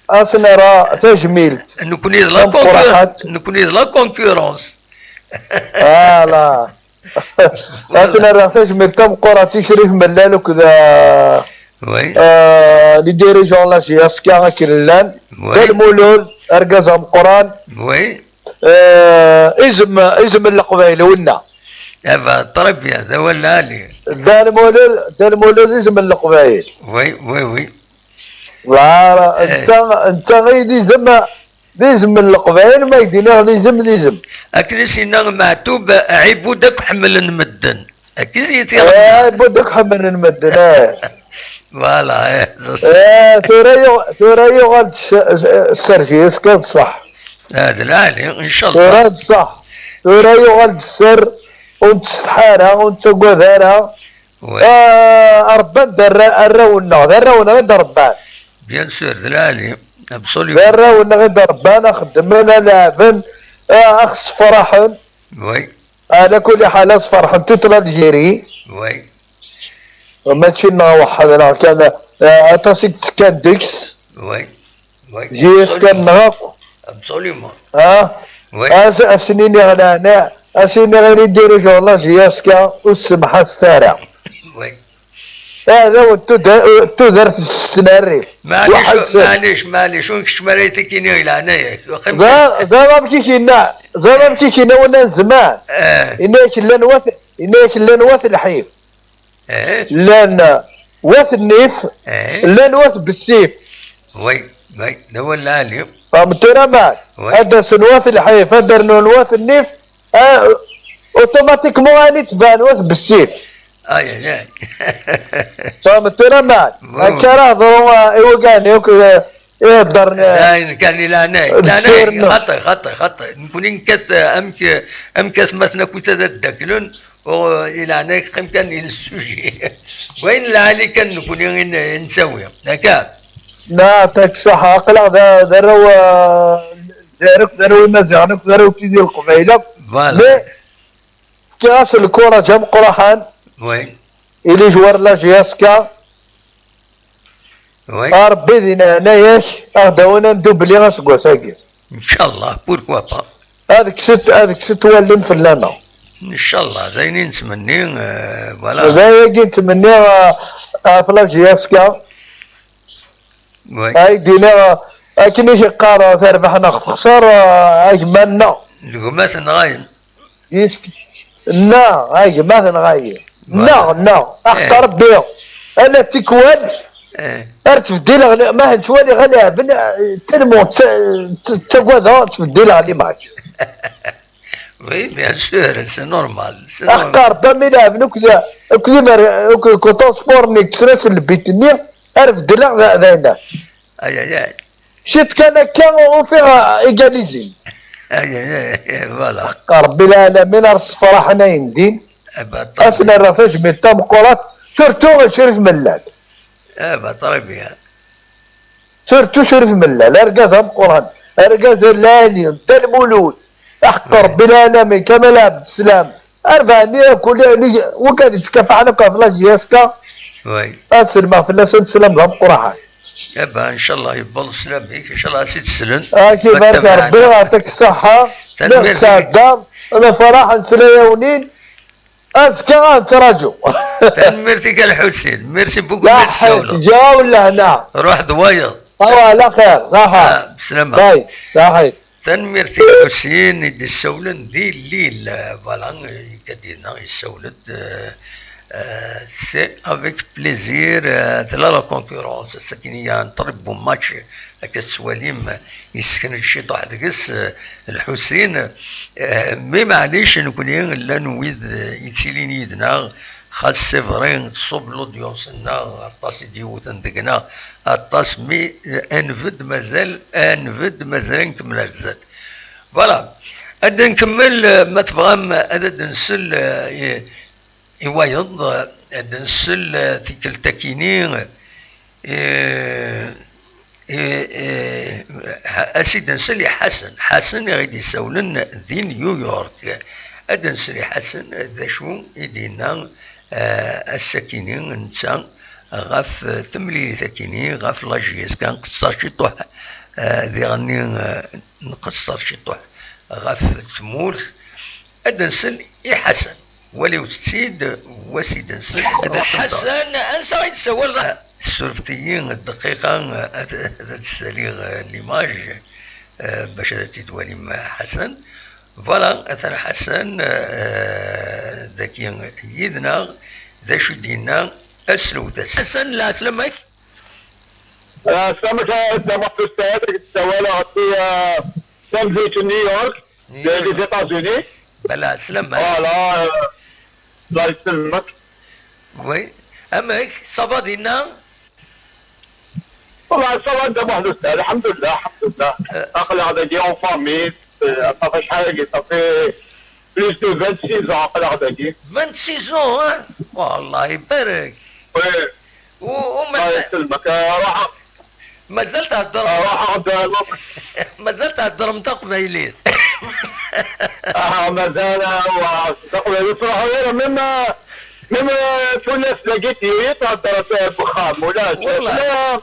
ad s-nerr tajmilt. Nekkni d la concurrence. Nekkni d la concurrence. Voilà. Ad s-nerr tajmilt tameqqrant i Crif Mellal akked, euh, les dirigeants n la J S K akken llan. Oui. Dda Lmulud, argaz ameqqran. Oui. Euh, izem, izem n Leqbayel, winna. Eh ben, très bien, d awal lɛali. Dda Lmulud, Dda Lmulud, izem n Leqbayel. Oui, oui, oui. Voilà, eh, netta, netta i d izem, d izem n Leqbayel, ma i d-iniɣ d izem, d izem. Akken i s-yenna Meɛtub, ɛibud akk ḥemmlen medden. Akka i t-iɣenna. Eh, buduk ḥemmlen medden, eh. Voilà, eh, d ṣṣeḥ. Eh, tura yuɣ-, tura yuɣal-d s-, s-, sser-is kan ṣṣeḥ. Ah, d lɛali, ncallah. Tura d ṣṣeḥ. Tura yuɣal-d sser, ur nettsetḥa ara, ur nettagad ara. Oui. Eh, rebban-d arra-, arraw-nneɣ, d arraw-nneɣ i d-rebban. Bien sûr, d lɛali, absolument. D arraw-nneɣ i d-rebban, a xeddmen, a leɛben, eh, a xsefraḥen. Oui. Ɛla kulli ḥal, ad sferḥen toute l'Algérie. Oui. Mačči nneɣ weḥḥed, neɣ kan, eh, aṭas i yettekkan deg-s. Oui. Oui. J S K nneɣ akk. Absolument. Ah? Oui. As-, as-nini ɣlana, as-nini ɣiri dirigeant la J S K, ur semḥaset ara. Oui. Aɛdaw n tuda-, n tudert s tnarit. Maɛlic, maɛlic, maɛlic, ur nkeččem ara i tikini, i leɛnaya-k. Da, da amek i k-yenna, da amek i k-yenna winna n zman. Eh. Yenna-yak llan wat, yenna-yak llan wat lḥif. Eh. Llan wat nnif, eh, llan wat bessif. Oui, oui, d awal lɛali. Fehmeḍ tura, man? Oui. Ad d-asen wat lḥif, ad d-rnun wat nnif, Ah, automatiquement, ani tban, wat bessif. Ay, ay, ay. Fehmeḍ tura, man? Oui, oui. Akka ara hedṛen, ah, i wagan, akk, eh, iheddren, eh, d ayen kan i leɛnaya-k. Leɛnaya-k, xaṭi, xaṭi, xaṭi. Nekkni nekkat, eh, amek, amek atmaten akk ad ddaklen, u, i leɛnaya-k, qqim kan i le sujet. Wayen lɛali kan nekkni i n-, i nettawi. Akka? Neɛṭik ṣṣeḥḥa, aql-aɣ d, d arraw, eh, Lezzayer akk d arraw imaziɣen akk d arraw n Tidi Leqbayel akk. Voilà. Mais fkiɣ-as lkuraǧ ameqqraḥan. Oui. I les joueurs n la J S K. Oui. A Rebbi di leɛnaya-k, ad aɣ-d-awin ad ndubli aseggas-agi. Inchallah, pourquoi pas. Ad kset, ad kset wallen fell-aneɣ. Inchallah, d ayen i nettmenni, euh, voilà. D ayagi nettmenni, euh, ɣef la J S K. Oui. Ay d-iniɣ, akken i k-qqareɣ, terbeḥ neɣ texṣer, euh, a gma-nneɣ. D gma-tneɣ ayen. Yesk-, nneɣ, a gma-tneɣ ayen. Voilà. Nneɣ, nneɣ. Eh. Aḥeqq Rebbi. Ala tikwal. Eh. Ar ttbeddileɣ li-, ma nettwali ɣa leɛben, eh, tellement tt-, tt-, ttagadeɣ, ttbeddileɣ l'image. Oui, bien sûr, c'est normal, c'est normal. Aḥeqq Rebbi, mi leɛben akk d, akk d imer-, akk, akk uṭranspur-nni, kksen-as lbit-nni, ar beddleɣ d, d ayen. Aïe, aïe, aïe. Ciṭ kan akka, ufiɣ égalisé. Aïe, aïe, aïe, voilà. Aḥeqq Rebbi lɛalamin, ar ssefraḥen ayen din. Eh ben, tant mieux. Ad sen-rreɣ tajmilt tameqqrant, surtout i Crif Mellal. Eh ben, très bien. Surtout Crif Mellal, argaz ameqqran, argaz lɛali, Dda Lmulud, aḥeqq Rebbi lɛalamin, Kamal Ɛebd Slam, arbaɛni akk, wigad yettkafaḥen akk ɣef la J S K, oui, ad sellmeɣ fell-asen sslam d ameqqran. Eh ben, inchallah, yewweḍ sslam-ik, inchallah, ad s-id-slen. Ad k-ibarek Rebbi, ad k-iɛṭi ṣṣeḥḥa, tanemmirt-ik. Nesɛedda lefraḥ n tlawin. Azekka ad nettraǧu. Tanemmirt-ik a Lḥusin. Merci beaucoup, merci. Ǧǧiɣ-awen lehna. Ruḥ d wayeḍ. Awa, ala xir. Raḥa. Ah, bslama. Bay. Raḥit. Tanemmirt-ik a Lḥusin i d-issawlen di Lille. Voilà, ikad-ina issawlen-d, euh, euh, c'est avec plaisir, euh, tella la concurrence. Ass-agi-nni un très beau match. Akka tettwalim, yessken-d ciṭuḥ deg-s, eh, Lḥusin. Eh, mais maɛlic, nekni llan wid, eh, yettilin yid-neɣ, xas c'est vrai, tṣubb l'audience-nneɣ, aṭas i d-yewwten deg-neɣ, aṭas, mais, eh, ad nbedd mazal, ad nbedd mazal ad nkemmel ar zdat. Voilà. Ad nkemmel, eh, ma tebɣam, ad d-nsel, eh, i, i wayeḍ, ad d-nsel, eh, tikkelt akini, eh, eh, eh, ha-, ad s-id-nsel i Ḥasen. Ḥasen i ɣ-d-issawlen di New York. Ad d-nsel i Ḥasen d acu i d-yenna, eh, ass-akini netta ɣef, eh, temlilit akini, ɣef la J S K, nqeṣṣer ciṭuḥ, eh, diɣenni, eh, nqeṣṣer ciṭuḥ ɣef tmurt. Ad d-nsel i Ḥasen. Waliwet-tt-id, wa s-id-nsel. Ḥasen, ansa i d-tessawaleḍ? Ah, surfet-iyi dqiqa, ad, ad d-ssaliɣ, eh, l'image, eh, bac ad t-id-walim, eh, Ḥasen. Voilà, atan Ḥasen, eh, dagi yid-neɣ, d acu i d-yenna, aslewt-as. Ḥasen, lɛeslama-k. Ah, selamek a Dda Muḥ Ustad, ak-d-ssawaleɣ si, ah, tamdint n New York, New York, les États-Unis. Bala, selamek. Voilà, euh, Allah yesselmek. Oui. Amek, ça va dinna? Voilà, ça va, Dda Muḥ Ustad, alḥemdulillah, alḥemdulillah. Euh, aql-aɣ dagi en famille, euh, ça fait شحال هادي, ça fait plus de vingt-six ans aql-aɣ dagi. Vingt-six ans, hein? والله يبارك. Oui. U, u ma Allah yesselmek. Ah, ruḥeɣ. Mazal theddrem. Ah, ruḥeɣ-d, ah, mazal theddrem taqbaylit. Ah, mazal, ah, wa, taqbaylit ur ruḥeɣ ara, même, ah, même, ah, tullas dagi d yiri theddrent, ah, deg uxxam, ulac. Wallah.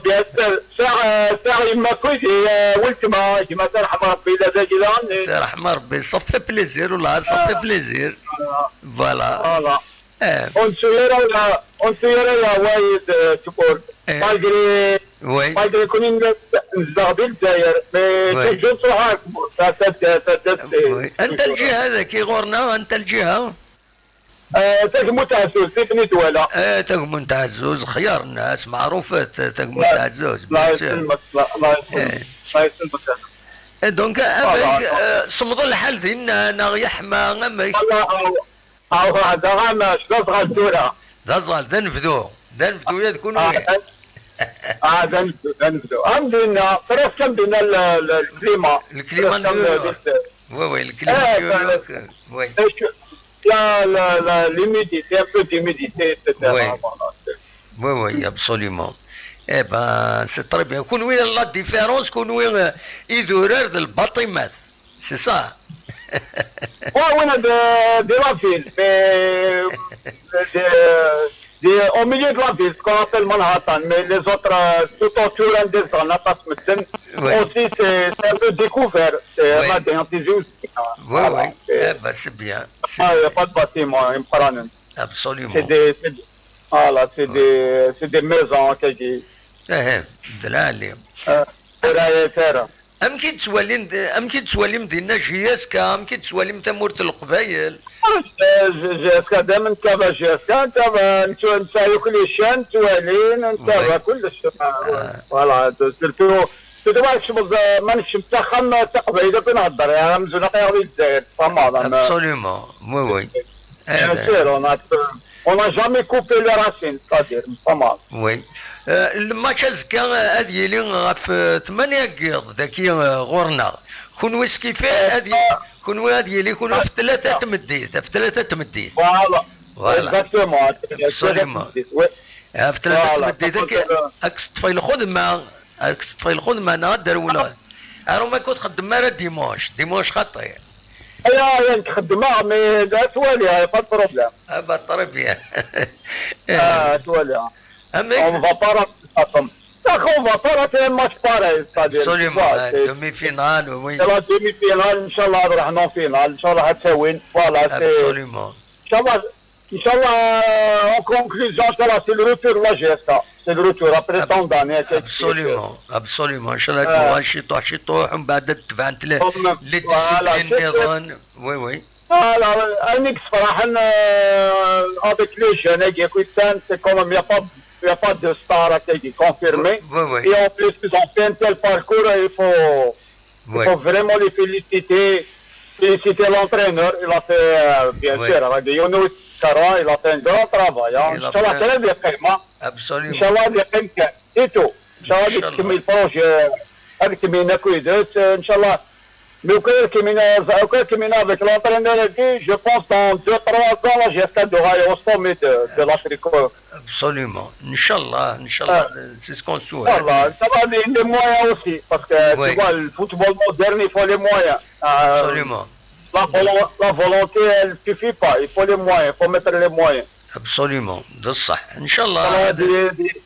Bien sûr. Sɛiɣ, ah, sɛiɣ yemma akked, ah, weltma, gma, terḥem Rebbi, yella dagi daɣen. Terḥem Rebbi, ça fait plaisir, wallah, ça fait plaisir. Ah. Voilà. Voilà. Eh. Ur nettu ara, ur nettu ara leɛwayed, eh, tmurt. Eh. Malgré, oui, malgré kunwi nezdeɣ di Lezzayer, mais, oui, toujours nettruḥ ar tmurt, ar taddart, taddart. Oui. Anta lǧiha dagi ɣur-neɣ? Anta lǧiha? Eh, Tagmunt Ɛezzuz, di Bni Dwala. Eh, Tagmunt Ɛezzuz, xyar nnas, meɛrufet, Tagmunt Ɛezzuz, bien sûr. Allah yesselmek, Allah yesselmek. Eh. Allah yesselmek. Eh, donc, amek, eh, semmeḍ lḥal dinna, neɣ yeḥma, amek? Awa, daɣen, d aẓɣal tura. D aẓɣal, d anebdu. D anebdu ya d kunwi. Ah, d anebdu, d anebdu. Am dinna, presque am dinna le, le, le climat. Le climat de New York. Oui, oui, le climat de New York, oui. Il y a la, la, l'humidité, un peu d'humidité, et cetera. Oui. Voilà. Oui, oui, absolument. Eh ben, c'est très bien. Kunwi, la différence, kunwi, euh, idurar d lbaṭimat. C'est ça. Ouais, oui, de, de la ville, mais de, de, au milieu de la ville, ce qu'on appelle Manhattan, mais les autres, euh, tout autour, hein, des zones, atas medden. Ouais. Aussi, c'est c'est un peu découvert. C'est Ouais. la déhantisé aussi. Oui, Voilà. oui. Eh ben, c'est bien. C'est Ah, il n'y a bien. Pas de bâtiment, hein, pas rien. Absolument. C'est des, c'est des- voilà, c'est des, c'est des maisons, quelque Eh, d lɛali. euh, c'est la terre. Amek i d-ttwalin, amek i d-ttwalim dinna J S K, amek i d-ttwalim tamurt n Leqbayel? Euh, J S K دائما نتابع J S K, نتابع نت- نتابع كل شيء, نتوالين, نتابع Ouais. كلش. آه. Voilà, surtout surtout ما نكشف ما نكشف تاخم تقبيله كنهضر يا مزونا قيا الجزائر فما. Absolument, oui, oui. Bien هذا. sûr, on a, on n'a jamais coupé les racines, c'est-à-dire, pas mal. Oui. Euh, le match azekka, euh, ad yili ɣef, euh, ثمانية n yiḍ dagi, euh, ɣur-neɣ. Kunwi skifi ad y- kunwi ad yili kunwi ɣef tlata n tmeddit, ɣef tlata n tmeddit. Voilà. Voilà. Exactement. Absolument. Oui. Ɣef tlata n Voilà. tmeddit ad k- ad k-teṭṭfeḍ lxedma, ad k-teṭṭfeḍ lxedma neɣ ad d-rewleɣ. Aru ma ur txeddem ara dimanche, dimanche xaṭi. Aya aya nekk xeddmeɣ, mais la twali, pas de problème. Ah bah, très bien. Ah, twali. Amek? On va pas rater ça comme. Ça, on va pas rater un match pareil, c'est-à-dire. Absolument, Voilà, hein, c'est demi-finale, oui. c'est la demi-finale, Inch'Allah, راح en finale, Inch'Allah, حتى وين. Voilà, c'est. Absolument. Inch'Allah, Inch'Allah, en conclusion, Inch'Allah, c'est le retour de la J S K. C'est le retour, après tant d'années. Absolument, absolument. Inch'Allah, Ah. ciṭuḥ, ciṭuḥ, ومن بعد تبعت له Comme- les voilà, disciplines c'est- نيضا. Oui, oui. Voilà, un X فرحان, euh, avec les jeunes, avec Hussein, c'est quand même, il n'y a pas, il y a pas de star qui est confirmé. Oui, oui. Et en plus, ils ont fait un tel parcours, il faut, il Oui. faut vraiment les féliciter. Féliciter l'entraîneur, il a fait, euh, bien Oui. sûr, avec Younous Kara, il a fait un grand travail. Hein. Il a Inch'Allah, fait- très bien, vraiment. Absolument. Inch'Allah, les Kemken, c'est tout. Inch'Allah, Inch'Allah. les projet, avec mes Nakoudous, Inch'Allah. Mais au cœur qui mène, au cœur qui mène avec l'entraîneur, et puis, je pense dans deux trois ans, la J S K aura au sommet de, de l'Afrique. Absolument. Inch'Allah, Inch'Allah, c'est ce qu'on souhaite. Voilà, ça va les, les moyens aussi, parce que Oui. Tu vois, le football moderne, il faut les moyens. Euh, Absolument. La, volo- la volonté, elle ne suffit pas, il faut les moyens, il faut mettre les moyens. Absolument. بصح. إن شاء الله. Inch'Allah, des, des,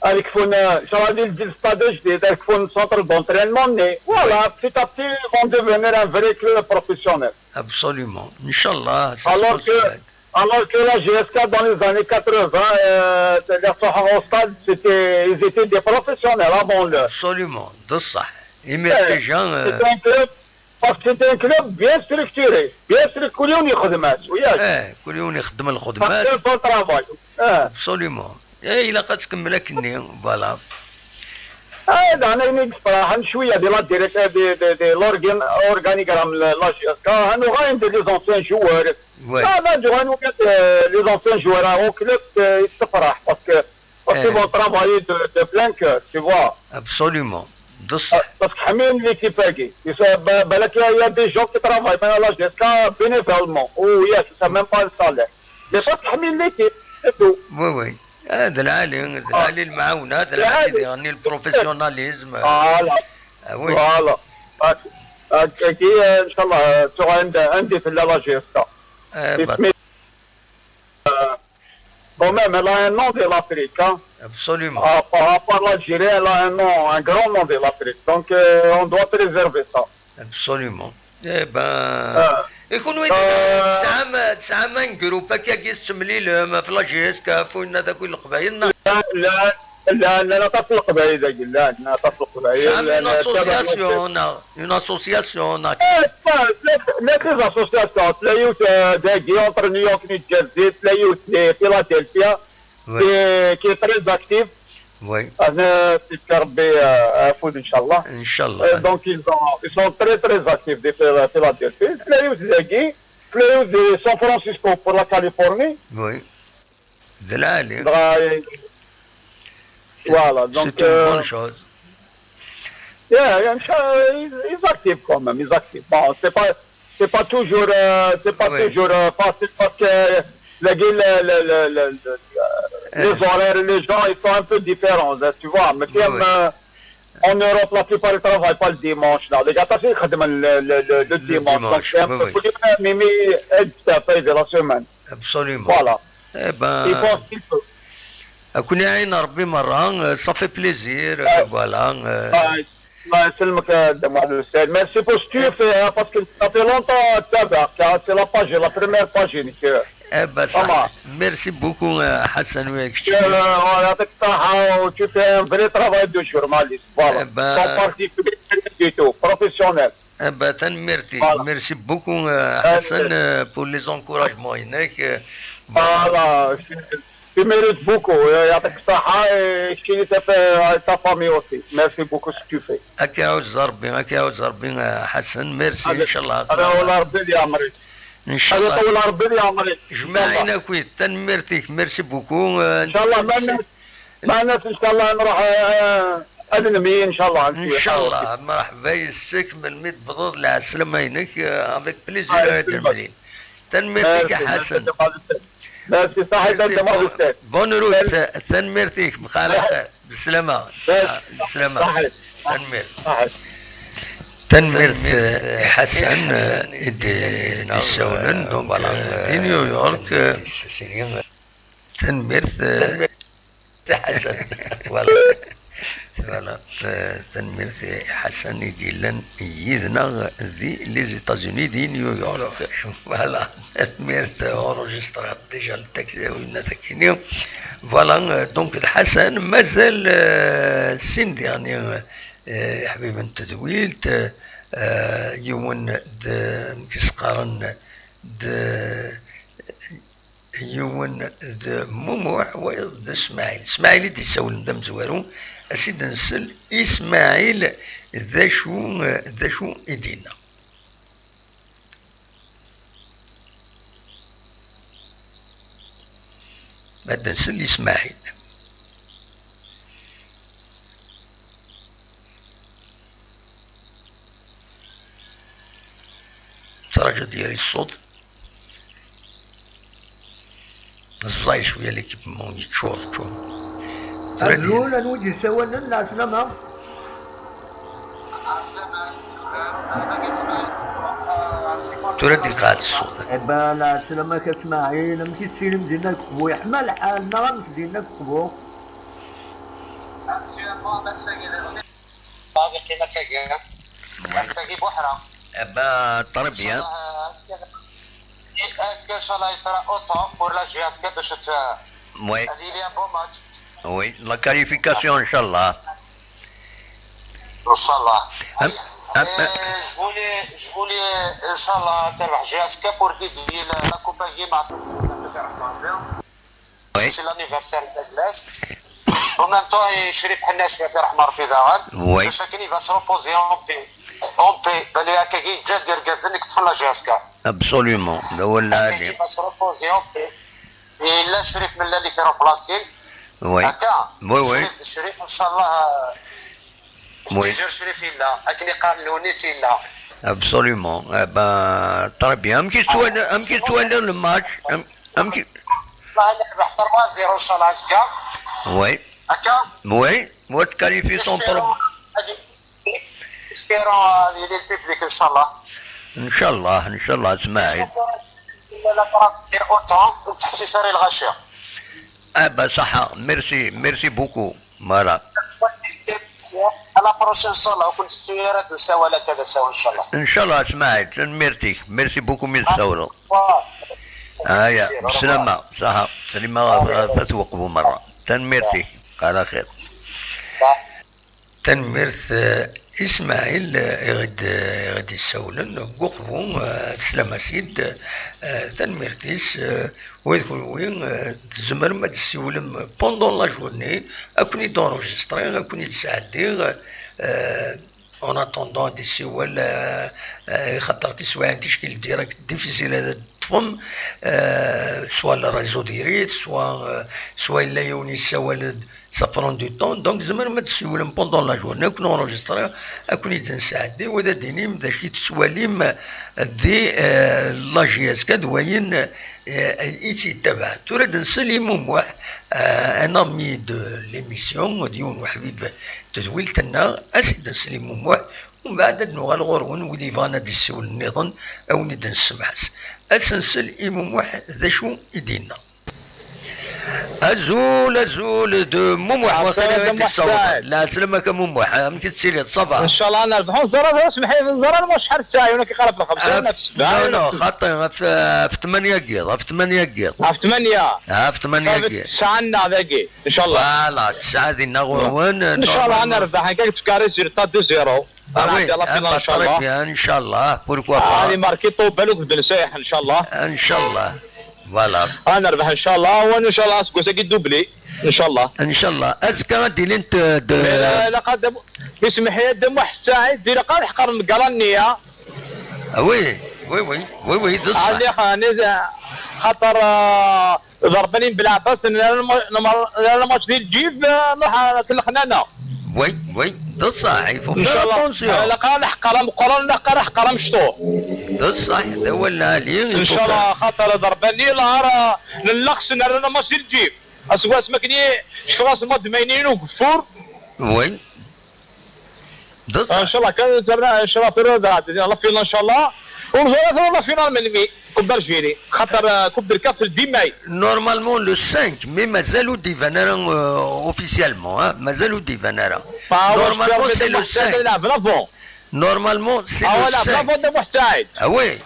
avec fond, euh, Inch'Allah, des, des stades جديد, avec fond centre d'entraînement, mais voilà, petit à petit, ils vont devenir un vrai club professionnel. Absolument. إن شاء الله. C'est ce qu'on Alors que, souhaite. alors que la J S K dans les années quatre-vingts, euh, c'est-à-dire, au stade, c'était, ils étaient des professionnels avant l'heure. Absolument. بصح. Imir Eh, déjà, euh, C'était un club, parce que c'était un club bien structuré, bien structuré, on y remet, oui. eh, كل يوم يخدم الخدمات. Parce que le travail. Eh. Absolument. Eh, إلا قد تكمل أكني. Voilà. Eh, دعنا نقص راح شوية دي لا ديريكت دي دي دي l'organ- organigramme la J S K, on aura une des anciens joueurs. Ouais. Là, là, durant nous, euh, les anciens joueurs au club, euh, ils se feront parce que parce Eh. qu'ils vont travailler de, de plein cœur, tu vois. Absolument. بصح. Parce que حامين l'équipe هاكي. Ils sont- ب- بالك, il y a des gens qui travaillent maintenant à la J S K bénévolement. Oh yes, c'est même pas un salaire. Mais parce que حامين l'équipe, c'est tout. Oui, oui. هذا العالي، هذا العالي المعاونة، هذا العالي اللي يغني le professionnalisme. Voilà. Ah oui. Voilà. هاك- هاك- هاكي, euh, إن شاء الله, euh, tu auras un, un défi à la J S K. Eh, bah, Mais, euh, quand même, elle a un nom de l'Afrique, hein. absolument. À, part, à part l'Algérie, elle a un nom, un grand nom de l'Afrique. Donc, euh, on doit préserver ça. Absolument. Eh ben, Ah. يكون وين آه. تسعة ما تسعة ما نقروب هكا كي تسملي لهم في la J S K فوين هذا كل القبايل. لا, لا, لا, لا, لا تصل قبائل, لا, لا تصل قبائل. تسعة لا, une لا, association, une association. Eh, pas, لا, لا, les associations, la youth, euh, داكي, entre New York, New Jersey, la youth, de Philadelphia, Oui. qui, qui est très active. Oui. أنا في ربي, euh, يعفو إن شاء الله. إن شاء الله. Euh, donc, ils sont, ils sont très, très actifs de Phila- Philadelphie. La youth داكي, la youth de San Francisco pour la Californie. Oui. ذا العالي. Voilà, donc, C'est une euh, bonne chose. yeah, yeah, ils, ils activent quand même, ils activent. Bon, c'est pas, c'est pas toujours, euh, c'est pas Oui. toujours, euh, facile parce que le, le, le, le, le, le, les horaires, les gens, ils sont un peu différents, là, tu vois. Mais oui, oui. Euh, en Europe, la plupart ne travaillent pas le dimanche, là. Les gars, ils le, le, le, le dimanche. Donc, c'est un peu plus, mais, mais, elle, c'est la fin de la semaine. Absolument. Voilà. Eh ben, il pense qu'il peut. Akun iɛin Rebbi merra, euh, ça fait plaisir, euh, voilà. Euh. Ouais. الله يسلمك، آه، دموع الأستاذ. Merci pour ce que tu fais, hein, parce que ça fait longtemps que tu as, c'est la page, la première page, monsieur. Eh ben, ça, merci beaucoup, euh, Hassan, oui, que tu, euh, voilà, يعطيك الصحة, tu fais un vrai travail de journaliste, voilà. Eh ben, sans parti pris, rien du tout, professionnel. Eh ben, tanemmirt-ik. Voilà. Merci beaucoup, euh, Hassan, euh, pour les encouragements. Euh, voilà. Voilà, je, tu mérites beaucoup. Euh, يعطيك الصحة, et je félicite, euh, ta famille aussi. Merci beaucoup ce que tu fais. Ad k-iɛuzz Rebbi, ad k-iɛuzz Rebbi, euh, Hassan. Merci, inchallah. Ad iṭawel Rebbi di ɛemr-ik. Inchallah. Ad iṭawel Rebbi di ɛemr-ik. Jmaɛin akkit, tanemmirt-ik, merci beaucoup. Euh, inchallah, ma, ma, inchallah, nruḥ, euh, ad nemlil, inchallah. Inchallah, mreḥba yes-k, melmi tebḍeḍ lɛeslama-inek, euh, avec plaisir ad nemlil. Tanemmirt-ik a Ḥasan. Merci, ṣaḥit. Bonne route. Tanemmirt-ik, mxalaf. Bislama. Bislama. Tanemmirt. Tanemmirt, eh, i Ḥasan, eh, i d-, d-issawlen, donc, eh, di New York, eh, tanemmirt, eh, Ḥasan. Voilà. Voilà. Eh, tanemmirt i Ḥasan i d-yellan yid-neɣ di les États-Unis, di New York. Voilà. Tanemmirt, eh, enregistré déjà le texte, eh, winna takini. Voilà, eh, donc, d Ḥasan, mazal, eh, sin diɣen, eh, iḥbiben n tedwilt, eh, yiwen d, amek i s-qqaren, d, yiwen d Mumuḥ, wayeḍ d Smaɛil. Smaɛil i d-issawlen d amezwaru, a s-id-nsel i Smaɛil d acu, d acu i d-yenna. Ad nsel i Smaɛil. Ttṛaǧu ad d-yerr ṣṣut. Ẓẓay cwiya l'équipement, yeččur, yeččur. Tura ad d-, Azul, anwa i d-yessawalen? Lɛeslama. Tura ad d-iqeɛɛed ṣṣut. Eh ben, lɛeslama-k a Smaɛil, amek i tettilim dinna deg Uqbu? Yeḥma lḥal neɣ amek dinna deg Uqbu? Ad iqqim akkagi. Ass-agi buḥra. Eh ben, très bien. Inchallah, est-ce que, est-ce que, inchallah, il fera autant pour la J S K باش ت-, oui, ad yili un beau match. Oui, la qualification, inchallah. Inchallah. Am-, am-, eh, je voulais, je voulais, inchallah, تربح J S K pour dédier la, la coupe à Guy Martin. Oui. C'est l'anniversaire de l'Est. En même temps, et Chérif Hennache, يعطيه رحمة ربي داغن. Oui. Parce que il va se reposer en paix. En paix. بان لي هكاكي جا دير كازن يكتفل la J S K. Absolument. هكاكي il va se reposer en paix. Et là, Chérif Mellali في remplacer. Oui. هكا. Oui, oui. Chérif, Chérif, إن شاء الله. Oui. Toujours Chérif يلا. هكا اللي قال لونيس يلا. Absolument. Eh ben, très bien. Amek i tettwaliḍ, amek i tettwaliḍ le match? Am-, amek i- والله نربح trois zéro إن شاء الله أزكى. Oui. هكا؟ Oui. وتكاليفي سون بروبليم. Espérons, euh, le public إن شاء الله. إن شاء الله، إن شاء الله، اسماعيل. لا، لا، ترى autant، وتحسي ساري الغاشية. Ah, bah, صحة. Merci, merci beaucoup. Voilà. À la prochaine, إن شاء الله. وكل سيارة نساوى لك هذا سوا، إن شاء الله. إن شاء الله، اسماعيل. Merci beaucoup, merci beaucoup, merci beaucoup. Aya, bislama, ṣaḥa. Salima, ɣef, ɣef at Weqbu merra. Tanemmirt-ik. Ala xir. Tanemmirt, eh, i Smaɛil, eh, i ɣ-d-, i ɣ-d-issawlen deg Uqbu, eh, teslam-as-id, eh, tanemmirt-is, eh, wa d kunwi, eh, tzemrem ad d-tessiwlem pendant la journée, ad ken-id-enregistrer, ad ken-id-sɛeddiɣ, eh, En attendant, ad d-yessiwel, eh, eh, xaṭer tiswiɛin ticki le direct difficile ad, teṭṭfem, euh, soit le réseau direct, soit, euh, soit yella yiwen yessawal-d, ça prend du temps. Donc tzemrem ad tessiwlem pendant la journée, ad ken-enregistrer, ad ken-id-nesɛeddi, wa ad d-inim d acu i tettwalim di, euh, la J S K d wayen, euh, i tt-yettabaɛen. Tura ad nsel i Mumuḥ, euh, un ami de l'émission, d yiwen uḥbib n tedwilt-nneɣ, ad s-id-nsel i Mumuḥ, umbeɛd ad nuɣal ɣur-wen, wid yebɣan ad d-ssiwlen nniḍen, ad wen-id-nessemḥes. Ad s-nsel i Mumuḥ d acu i d-yenna. Azul, azul de Mumuḥ, wa Ɛeslama, tiliḍ d Muḥ d-tessawḍeḍ. Saɛid. Lɛeslama-k a Mumuḥ, amek i tettiliḍ, ça va? Ncallah ad nerbeḥ, ur neẓri ara, smeḥ-iyi, ur neẓri ara acḥal ssaɛa, ur neqrib ɣef sebɛa, ɣef sebɛa, non, non, xaṭi, ɣef, ɣef tmanya n yiḍ, ɣef tmanya n yiḍ. Ɣef tmanya. Ɣef tmanya n yiḍ. Tesɛa-nneɣ dagi, ncallah. Voilà, tesɛa dinna ɣur-wen, ncallah ad normalement nerbeḥ, akka tefka résultat deux zéro. Ah oui, ah bah, très bien, ncallah, pourquoi pas. Ad imarki Ṭubal akked Ben Sayeḥ, ncallah. Ncallah. Voilà. Ad nerbeḥ, ncallah, wa ncallah aseggas-agi doublé, ncallah. Ncallah. Azekka ad d-ilint, euh, de... Mais la, ilaq ad, ismeḥ-iyi Dda Muḥ Saɛid, ilaq ad ḥeqren deg Galania. Ah oui, oui, oui, oui, oui, d ṣṣeḥ. Ɛni, ɛni, xaṭer, euh, ضربني بالعباس، نرى الم-، نمر-، نرى الماتش ديال الجيب، آه، نروح، آه، كل خنانة. Oui, oui, d ṣṣeḥ, il faut faire attention. إن شاء الله. آه، لا قال حق راه مقرر، لا قال حق راه مشطوح. D ṣṣeḥ, d awal lɛali, il faut faire. إن شاء الله، خاطر ضربني، لا راه نلخص، نرى الماتش ديال الجيب. أسواس مكني، شفراس الماتش ماينين وقفور. Oui. D ṣṣeḥ. آه، إن شاء الله، كان زعما إن شاء الله في الرابع، la finale إن شاء الله. ونزور في la finale من مي، كوب دالجيري. خاطر، آه، كوب دالكاف في الديماي. Normalement le cinq, mais مازال ur d-iban ara, euh, officiellement, hein. مازال ur d-iban ara. Normalement c'est le cinq. يلعب لافون. Normalement c'est le cinq. يلعب لافون دابا محتاج. Ah oui.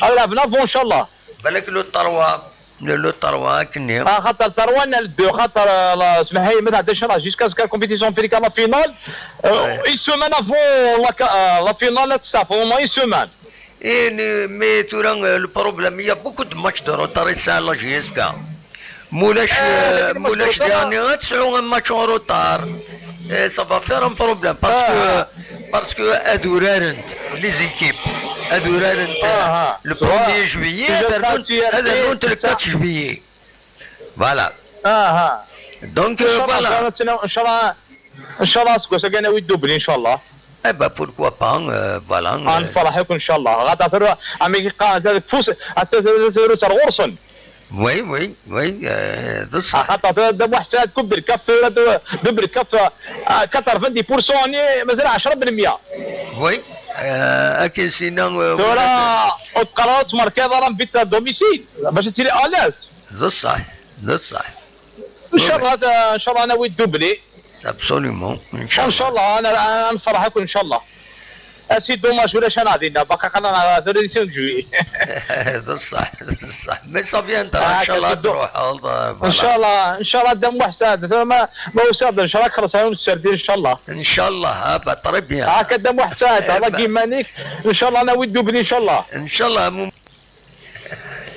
يلعب لافون إن شاء الله. بالك le trois. Le, le trois, akken-nni. آه، خاطر trois نال deux، خاطر، آه، لا، سمح لي، ما تعداش راه jusqu'à ce que la compétition في la finale. آه، une semaine avant la ca-، آه، la finale, لا تستعرف، au moins une semaine. إيه، mais tura, euh, le problème, il y a beaucoup de matchs de retard, et ça, la J S K. Mulac, euh, mulac dernier, ad tesɛu un match en retard. Eh, ça va faire un problème parce que, parce que ad urarent les équipes, ad urarent, euh, le premier juillet, ad rnunt, ad rnunt le quatre juillet. Voilà. Donc, euh, voilà. إن شاء الله، إن شاء الله، إن شاء الله، aseggas-agi ad nawi doublé إن شاء الله. Eh ben, pourquoi pas, euh, voilà. آه، نفرح لكم إن شاء الله. غادا في الرو-، أمي كي قا-، هذا فوس، هذا، هذا، هذا، هذا غرسن. Oui, oui, oui, euh, d ṣṣeḥ. خاطر هذا واحد ساعة كوب الكف، هذا دوب الكف، آه، quatre-vingt-dix pour cent، يعني، مازال عشرة بالمية. Oui, euh, akken sina, euh, tura, ur teqqareḍ ara tmerkiḍ ara en but à domicile, باش تجي à l'aise. D ṣṣeḥ, d ṣṣeḥ. إن شاء الله، إن شاء الله ناوي الدوبلي. Absolument, إن شاء الله. إن شاء الله، أنا، أنا نفرحكم إن شاء الله. C'est dommage ولا شان عادينا، باقي قلنا ثلاثين جويي. D ṣṣeḥ, d ṣṣeḥ. Mais ça viendra, إن شاء الله تروح، إن شاء الله، إن شاء الله دم واحد ساعة، ما، ما وصل، إن شاء الله خلص هاي السردين إن شاء الله. إن شاء الله، ها، با، très bien. هكا دم واحد ساعة، هذا كيما نيك، إن شاء الله ناوي الدوبلي إن شاء الله. إن شاء الله، مم-،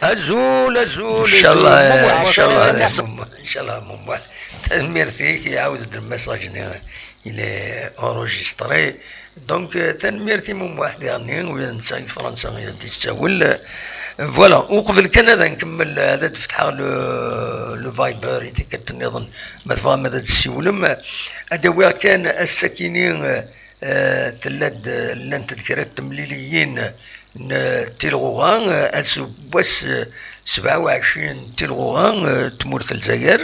Azul, azul. إن شاء الله، إن شاء الله. إن شاء الله ممبعد. Tanemmirt-ik, iɛawed-d le message-nni, il est enregistré. Donc, euh, tanemmirt i Mumuḥ diɣenni, ula d netta i Fransa i d-yettawel. Voilà, uqbel kan ad nkemmel, ad d-fetḥeɣ le, le Viber i tikkelt nniḍen, ma tebɣam ad d-tessiwlem. Ad d-awiɣ kan ass-akini, euh, Eh, tella-d, llant-d kra n temliliyin n tilɣuɣa, eh, ass n wass, eh, sebɛa u ɛecrin n tilɣuɣa, eh, n tmurt n Lezzayer.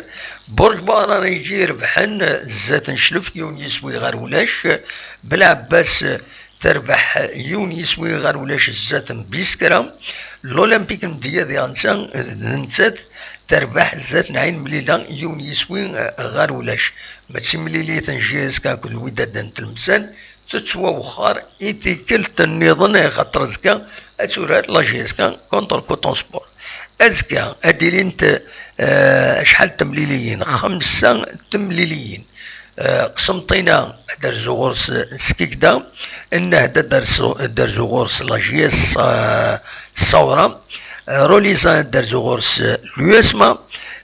Burǧ Buɛrariǧi rebḥen, eh, zdat n Cclef, yiwen yiswi ɣer ulac. Belɛebbas, eh, terbeḥ yiwen yiswi ɣer ulac zdat n Biskra. L'Olympique n Mdiyya diɣ netta, eh, d nettat terbeḥ zdat n Ɛin Mlila, yiwen yiswi, eh, ɣer ulac. Ma d timlilit n J S K akked Wydad n Tlemsan, tettwawexxer i tikkelt nniḍen, axaṭer azekka ad turar la J S K contre Coton Sport. Azekka ad d-ilint, eh, acḥal n temliliyin? Xemsa temliliyin. Eh, Qsenṭina ad d-terzu ɣur-s Skikda, Nnehda ad d-terzu, ad d-terzu ɣur-s la J S, eh, Ṣṣawra, eh, Rolizan ad d-terzu ɣur-s l'U S M A,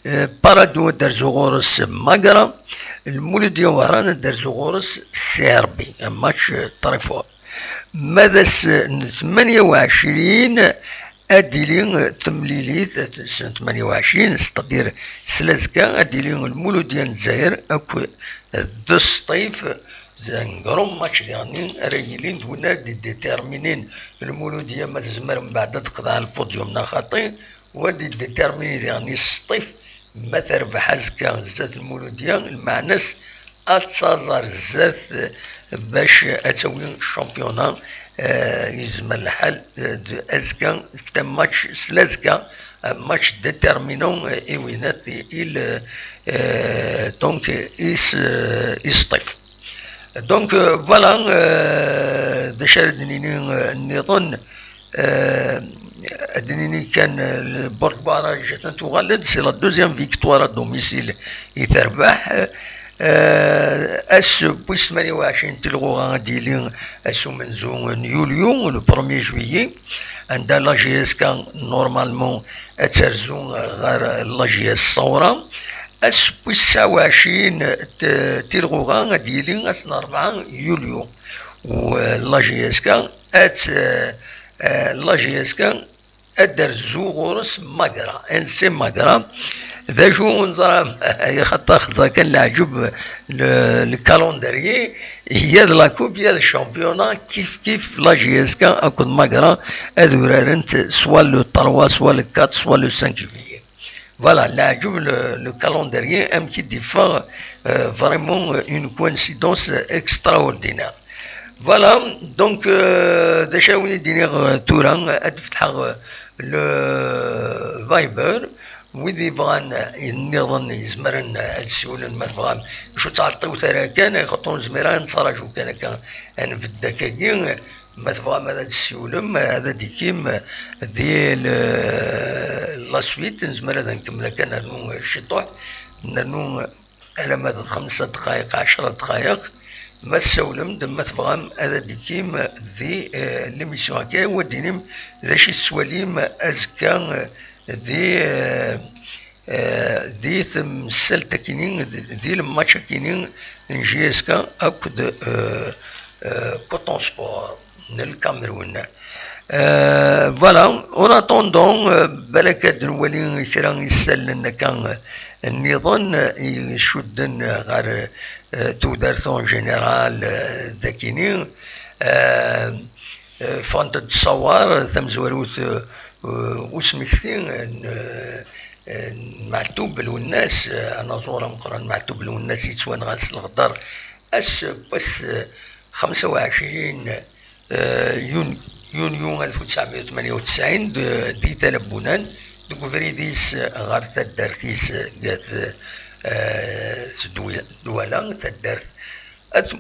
eh, Parado ad d-terzu ɣur-s Magra, Lmuludya Wehran ad d-terzu ɣur-s C R B, un match, euh, très fort. Ma d ass n tmanya u ɛecrin, ad d-tili temlilit n tmanya u ɛecrin, c'est-à-dire s l'A Z K, ad d-tili Lmuludya n Lezzayer akked Sṭif, c'est un grand match diɣenni ara yilin d win ara d-idéterminin Lmuludya ma tezmer mbeɛd ad d-teqḍeɛ lpudyum neɣ xaṭi, u ad d-idétermini diɣenni Sṭif ma terbeḥ azekka zdat Lmuludya, lmeɛna-s ad taẓ ar zdat, eh, bac ad tawi championnat, eh, yezmer lḥal, eh, d azekka, c'est un match s l'A Z K, un match déterminant, eh, i winat, il, eh, donc, i s-, i Sṭif. Donc, euh, voilà, euh, d acu ara d-nini, euh, nniḍen, euh, ad d-nini kan, euh, le Borg Barrage atan tuɣal-d, c'est la deuxième victoire à domicile i terbeḥ. Euh, ass wis tmanya u ɛecrin n Tilɣuɣa ad d-yili ass umenzu n yulyu, le premier juillet, anda la J S K normalement ad terzu ɣer la J S Saura. Ass wis tesɛa u ɛecrin n Tilɣuɣa ad d-yili ass n rebɛa yulyu. U, eh, la J S K ad, eh, eh, la J S K ad d-terzu ɣur-s Magra, N C Magra. D acu ur neẓra, axaṭer xeẓẓer kan leɛǧeb le, le calendrier, ya d la coupe, ya d championnat, kif kif la J S K akked Magra ad urarent soit le trois, soit le quatre, soit le cinq juillet. Voilà, leɛǧeb le, le calendrier amek i d-iffeɣ, euh, vraiment, euh, une coïncidence extraordinaire. Voilà, donc, euh, d acu ara wen-d-iniɣ, euh, tura, ad d-fetḥeɣ, euh, le Viber, wid yebɣan, euh, nniḍen yezmren, euh, ad siwlen ma tebɣam, acu ttɛeṭṭiwet ara kan, axaṭer ur nezmir ara ad nettraǧu kan akka, ad nbedd akkagi, ma tebɣam ad d-tessiwlem, ad d-ikim di le, la suite, nezmer ad nkemmel akka, nernu ciṭuḥ, nernu alamma d xemsa dqayeq, ɛecra dqayeq, ma tessawlem-d, ma tebɣam ad d-ikim di, eh, l'émission akka, u ad d-inim d acu i tettwalim azekka, eh, di, eh, eh, di temsalt akini, di, di lmatch akini n J S K akked, eh, eh, Coton Sport n Lkamerun. Eh, voilà, en attendant, eh, balak ad nwali kra isallen akka, eh, nniḍen, eh, icudden ɣer, eh, tudert en général, eh, d akini. Eh, eh, ffɣent-d ṣṣawar, tamezwarut, eh, usmekti n, eh, n Meɛtub Lwennas, eh, anaẓur ameqqran Meɛtub Lwennas yettwanɣa s leɣder ass n wass, eh, xemsa u ɛecrin, eh, yun-, yunyu alef u tesɛemya u tmanya u tesɛin d, di Tala n Bunan, deg ubrid-is ɣer taddart-is, eh, Dwala, taddart At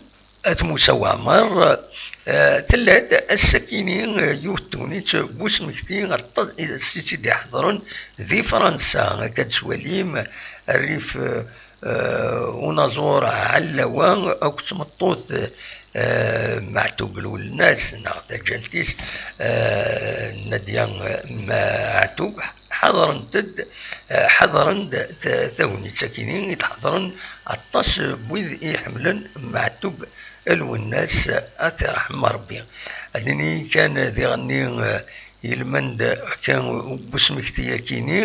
At Musa Waɛmer, eh, tella-d ass-akini, eh, yiwet tegnit n usmekti aṭas i tt-id-iḥeḍren di Fransa. Akka d-twalim rrif, eh, unaẓur Ɛellawa akked tmeṭṭut, eh, Meɛtub Lwennas neɣ taǧǧalt-is, eh, Nadya Meɛtub. Ḥeḍrent-d, eh, ḥeḍren-d t-, tagnit-akini i d-ḥeḍren aṭas n wid i iḥemmlen Meɛtub Lwennas, ad t-iṛḥem Ṛebbi. Ad nini kan diɣenni, eh, ilmend kan n usmekti-akini,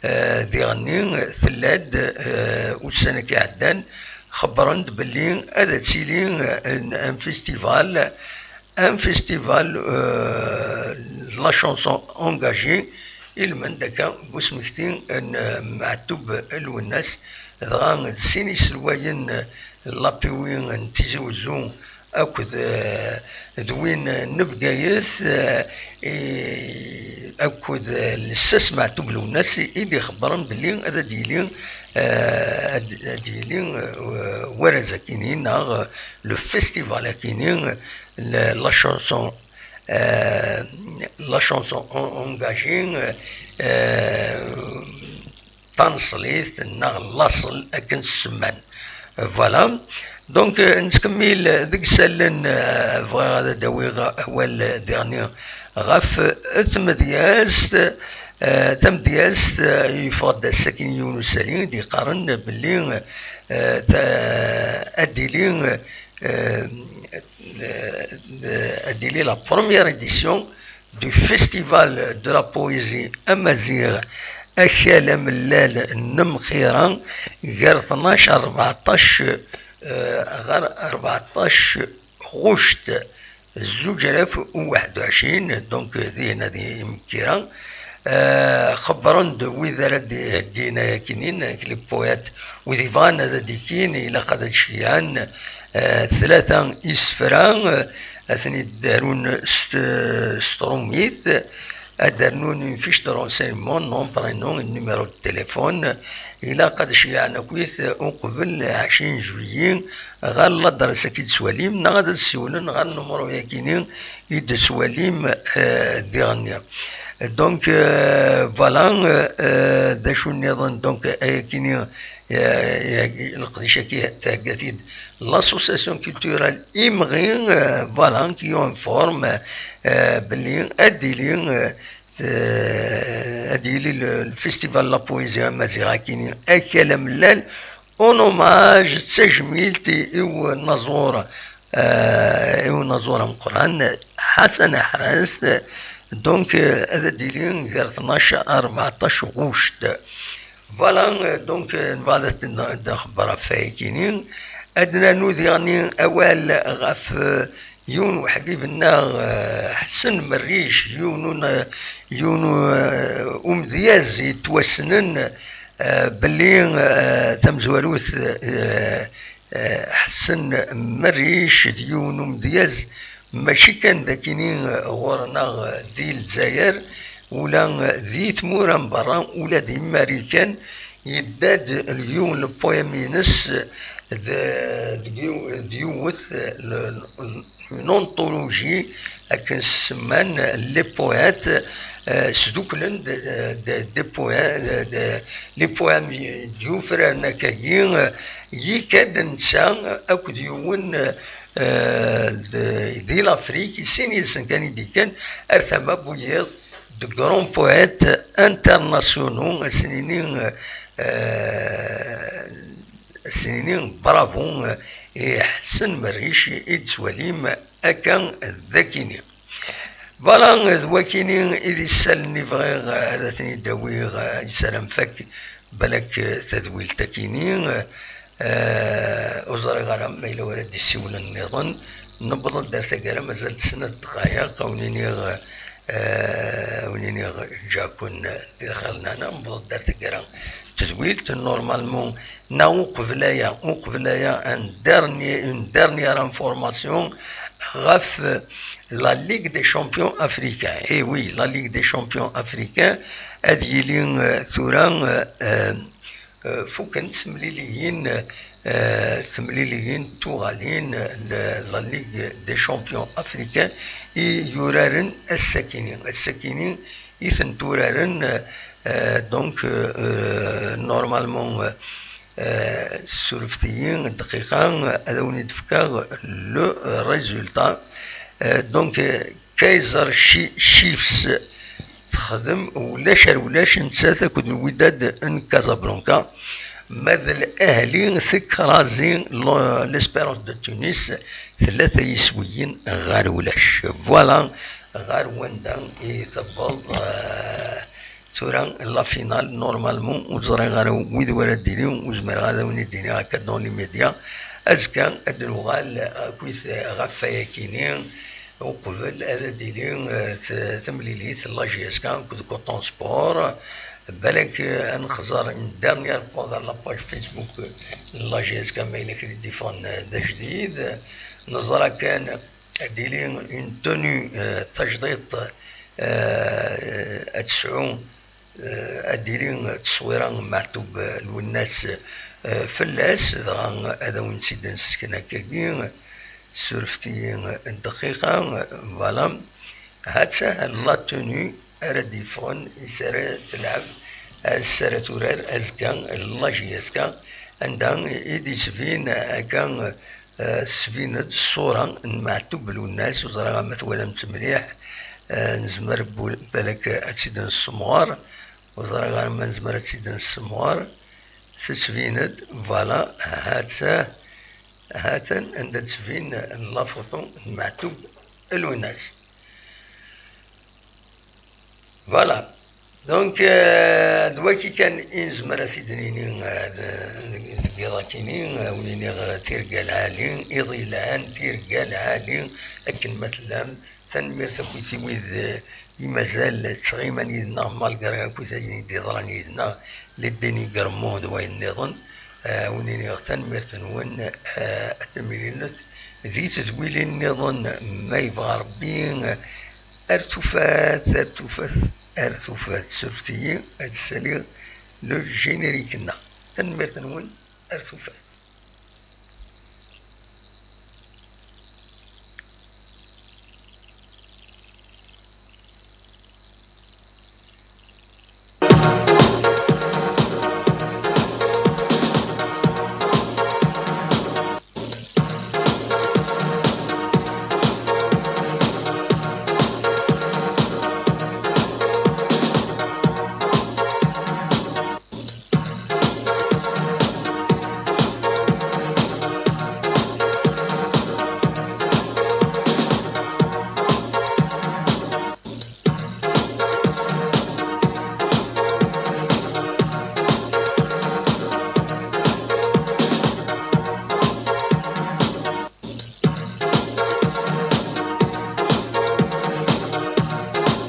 eh, diɣenni tella-d, eh, ussan-agi iɛeddan, xebbren-d belli ad tili, eh, un festival, un festival, euh, de la chanson engagée, ilmend akka n usmekti n, eh, Meɛtub Lwennas, dɣa d sin iselwayen, eh, n l'appui n Tizi Wezzu akked, eh, d win n Bgayet, eh, i, akked, eh, lsas Meɛtub Lwennas i d-ixebbren belli ad d-yili, eh, ad, ad d-yili, eh, warraz akini neɣ, eh, le festival akini, la, la chanson, euh, la chanson en-, engagée, euh, taneṣlit neɣ laṣel akken s-semman. Voilà. Donc, euh, nettkemmil deg isallen, euh, bɣiɣ ad d-awiɣ awal diɣenni ɣef, euh, tmedyazt, euh, tamedyazt, euh, yeffeɣ-d ass-agi yiwen usali i d-yeqqaren belli, euh, ta-, ad d-tili, euh, euh, ad d-tili la première édition du Festival de la Poésie Amaziɣ, akal amellal n Mxira, gar tnac rbeɛṭac, eh, ɣer rbeɛṭac ɣuct zuǧ alaf u waḥed u ɛecrin, donc, eh, dinna di Mkira. Eh, xebbren-d wid ara d-iheggin ayakinin, les poètes, wid ibɣan ad d-ikkin, ilaq ad d-ceyyɛen, eh, tlata isefra, eh, ad ten-id-arun s t-, s trumit, ad d-rnun une fiche de renseignement, nom, prénom, numéro de téléphone, ilaq ad ceyyɛen akkit uqbel ɛecrin juillet ɣer ladres-agi d-tettwalim, neɣ ad d-siwlen ɣer numru-yagini i d-tettwalim, eh, diɣenni. Donc, eh, voilà, eh, eh, d acu nniḍen, donc, ayakini, eh, leqdic-agi thegga-t-id l'association culturelle Imɣi, eh, voilà, qui informe, eh, belli ad d-ili, eh, t-, ad d-yili le, le festival de la poésie amaziɣ akini akal amellal, en hommage, d tajmilt i, i unaẓur, eh, i unaẓur ameqqran, Ḥasan Aḥras. Donc, eh, ad d-yili gar tnac rbeɛṭac ɣuct. Voilà, eh, donc, eh, nebɣa ad d-nxebber ɣef wayakini. Ad d-nernu diɣenni awal ɣef, eh, yiwen uḥbib-nneɣ, eh, Ḥsen Merric, yiwen un-, yiwen u-, eh, umedyaz yettwassnen, eh, belli, eh, tamezwarut, eh, eh, Ḥsen Merric d yiwen umedyaz, mačči kan d akini, eh, ɣur-neɣ, eh, di Lezzayer, ula, eh, di tmura n berra, ula di Marikan, yedda-d l-, yiwen le poème-ines d, d, d yiwet, eh, le, une anthologie akken s-semman les poètes, eh, sduklen-d, eh, de, des poètes, de, de, les poèmes d-yufraren akkagi, eh, yekka-d netta akked yiwen, eh, de, di l'Afrique, sin yid-sen kan i d-yekkan ar tama n wiyiḍ de grands poètes internationaux, ad sen-nini, eh, ad sen-nini bravo, eh, i Ḥsen Merric i d-tettwalim akka d akini. Voilà, d wakini i d isallen i bɣiɣ ad ten-id-awiɣ, eh, yessaram fak balak, eh, tadwilt akini, eh, ur ẓriɣ ara ma yella wara d-issiwlen nniḍen. Newweḍ-d ar taggara, mazal-d snat ddqayeq, a wen-iniɣ, eh, a wen-iniɣ ǧǧaken di lxir n nana, newweḍ-d ar taggara n tedwilt, normalement, neɣ uqbel aya, uqbel aya, un dernier, une dernière information ɣef la Ligue des Champions Africains. Eh oui, la Ligue des Champions Africains, ad yili, eh, tura, eh, eh, eh, fukent temliliyin, eh, temliliyin tuɣalin, eh, n la Ligue des Champions Africains i yuraren ass-akini. Ass-akini i tent-uraren, eh, donc, eh, normalement, eh, surfet-iyi dqiqa, ad awen-d-fkeɣ le résultat. Eh, donc, eh, Kaiser Chi-, Chiefs texdem ulac ar ulac, nettat akked Wydad n Casablanca. Ma d L'Ahli tekrazi lo-, l'Espérance de Tunis tlata yiswiyen ɣer ulac. Voilà, ɣer wanda i tewweḍ, eh, tura la finale, normalement, ur ẓriɣ ara wid wara d-ili, ur zmireɣ ad awen-id-iniɣ akka dans les médias. Azekka ad d-nuɣal akkit ɣef wayakini, uqbel ad d-tili, eh, t-, temlilit n la J S K akked Coton Sport. Balak, eh, ad nexẓer une dernière fois ɣer la page Facebook n la J S K, ma yella kra i d-iffɣen, eh, d ajdid. Neẓra kan ad d-tili une tenue, eh, tajdiṭ, eh, ad tesɛu, eh, ad d-tili tteswira n Meɛtub Lwennas, eh, fell-as, dɣa ad awen-tt-id-nessken akkagi. Surfet-iyi dqiqa, voilà. Ha-tt-a la tenue ara d-yeffɣen, is ara telɛeb, is ara turar azekka la J S K, anda i d-yettbin akka, eh, tettbin-d ṣṣura n Meɛtub Lwennas, ur ẓriɣ ma twalam-tt mliḥ, eh, nezmer bu-, balak ad tt-id-nessemɣer, ur ẓriɣ ara ma nezmer ad tt-id-nessemɣer, tettbin-d, voilà, ha-tt-a, ha-tt-an anda tettbin la photo n Meɛtub Lwennas. Voilà. Donc, euh, d waki kan i nezmer ad t-id-nini, euh, d- deg yiḍ akini, euh, wen-iniɣ, euh, tirga lɛali, iḍ yelhan, tirga lɛali, akken ma tellam. Tanemmirt akkit i wid, euh, i mazal ttɣiman yid-neɣ, malgré akkit ayen i d-yeḍran yid-neɣ, les dénigrements d wayen nniḍen. Euh, wen-iniɣ tanemmirt-nwen, euh, ad temlilet di tedwilin nniḍen, ma yebɣa Rebbi, euh, ar tufat, ar tufat, ar tufat. Surfet-iyi ad ssaliɣ le générique-nneɣ. Tanemmirt-nwen, ar tufat.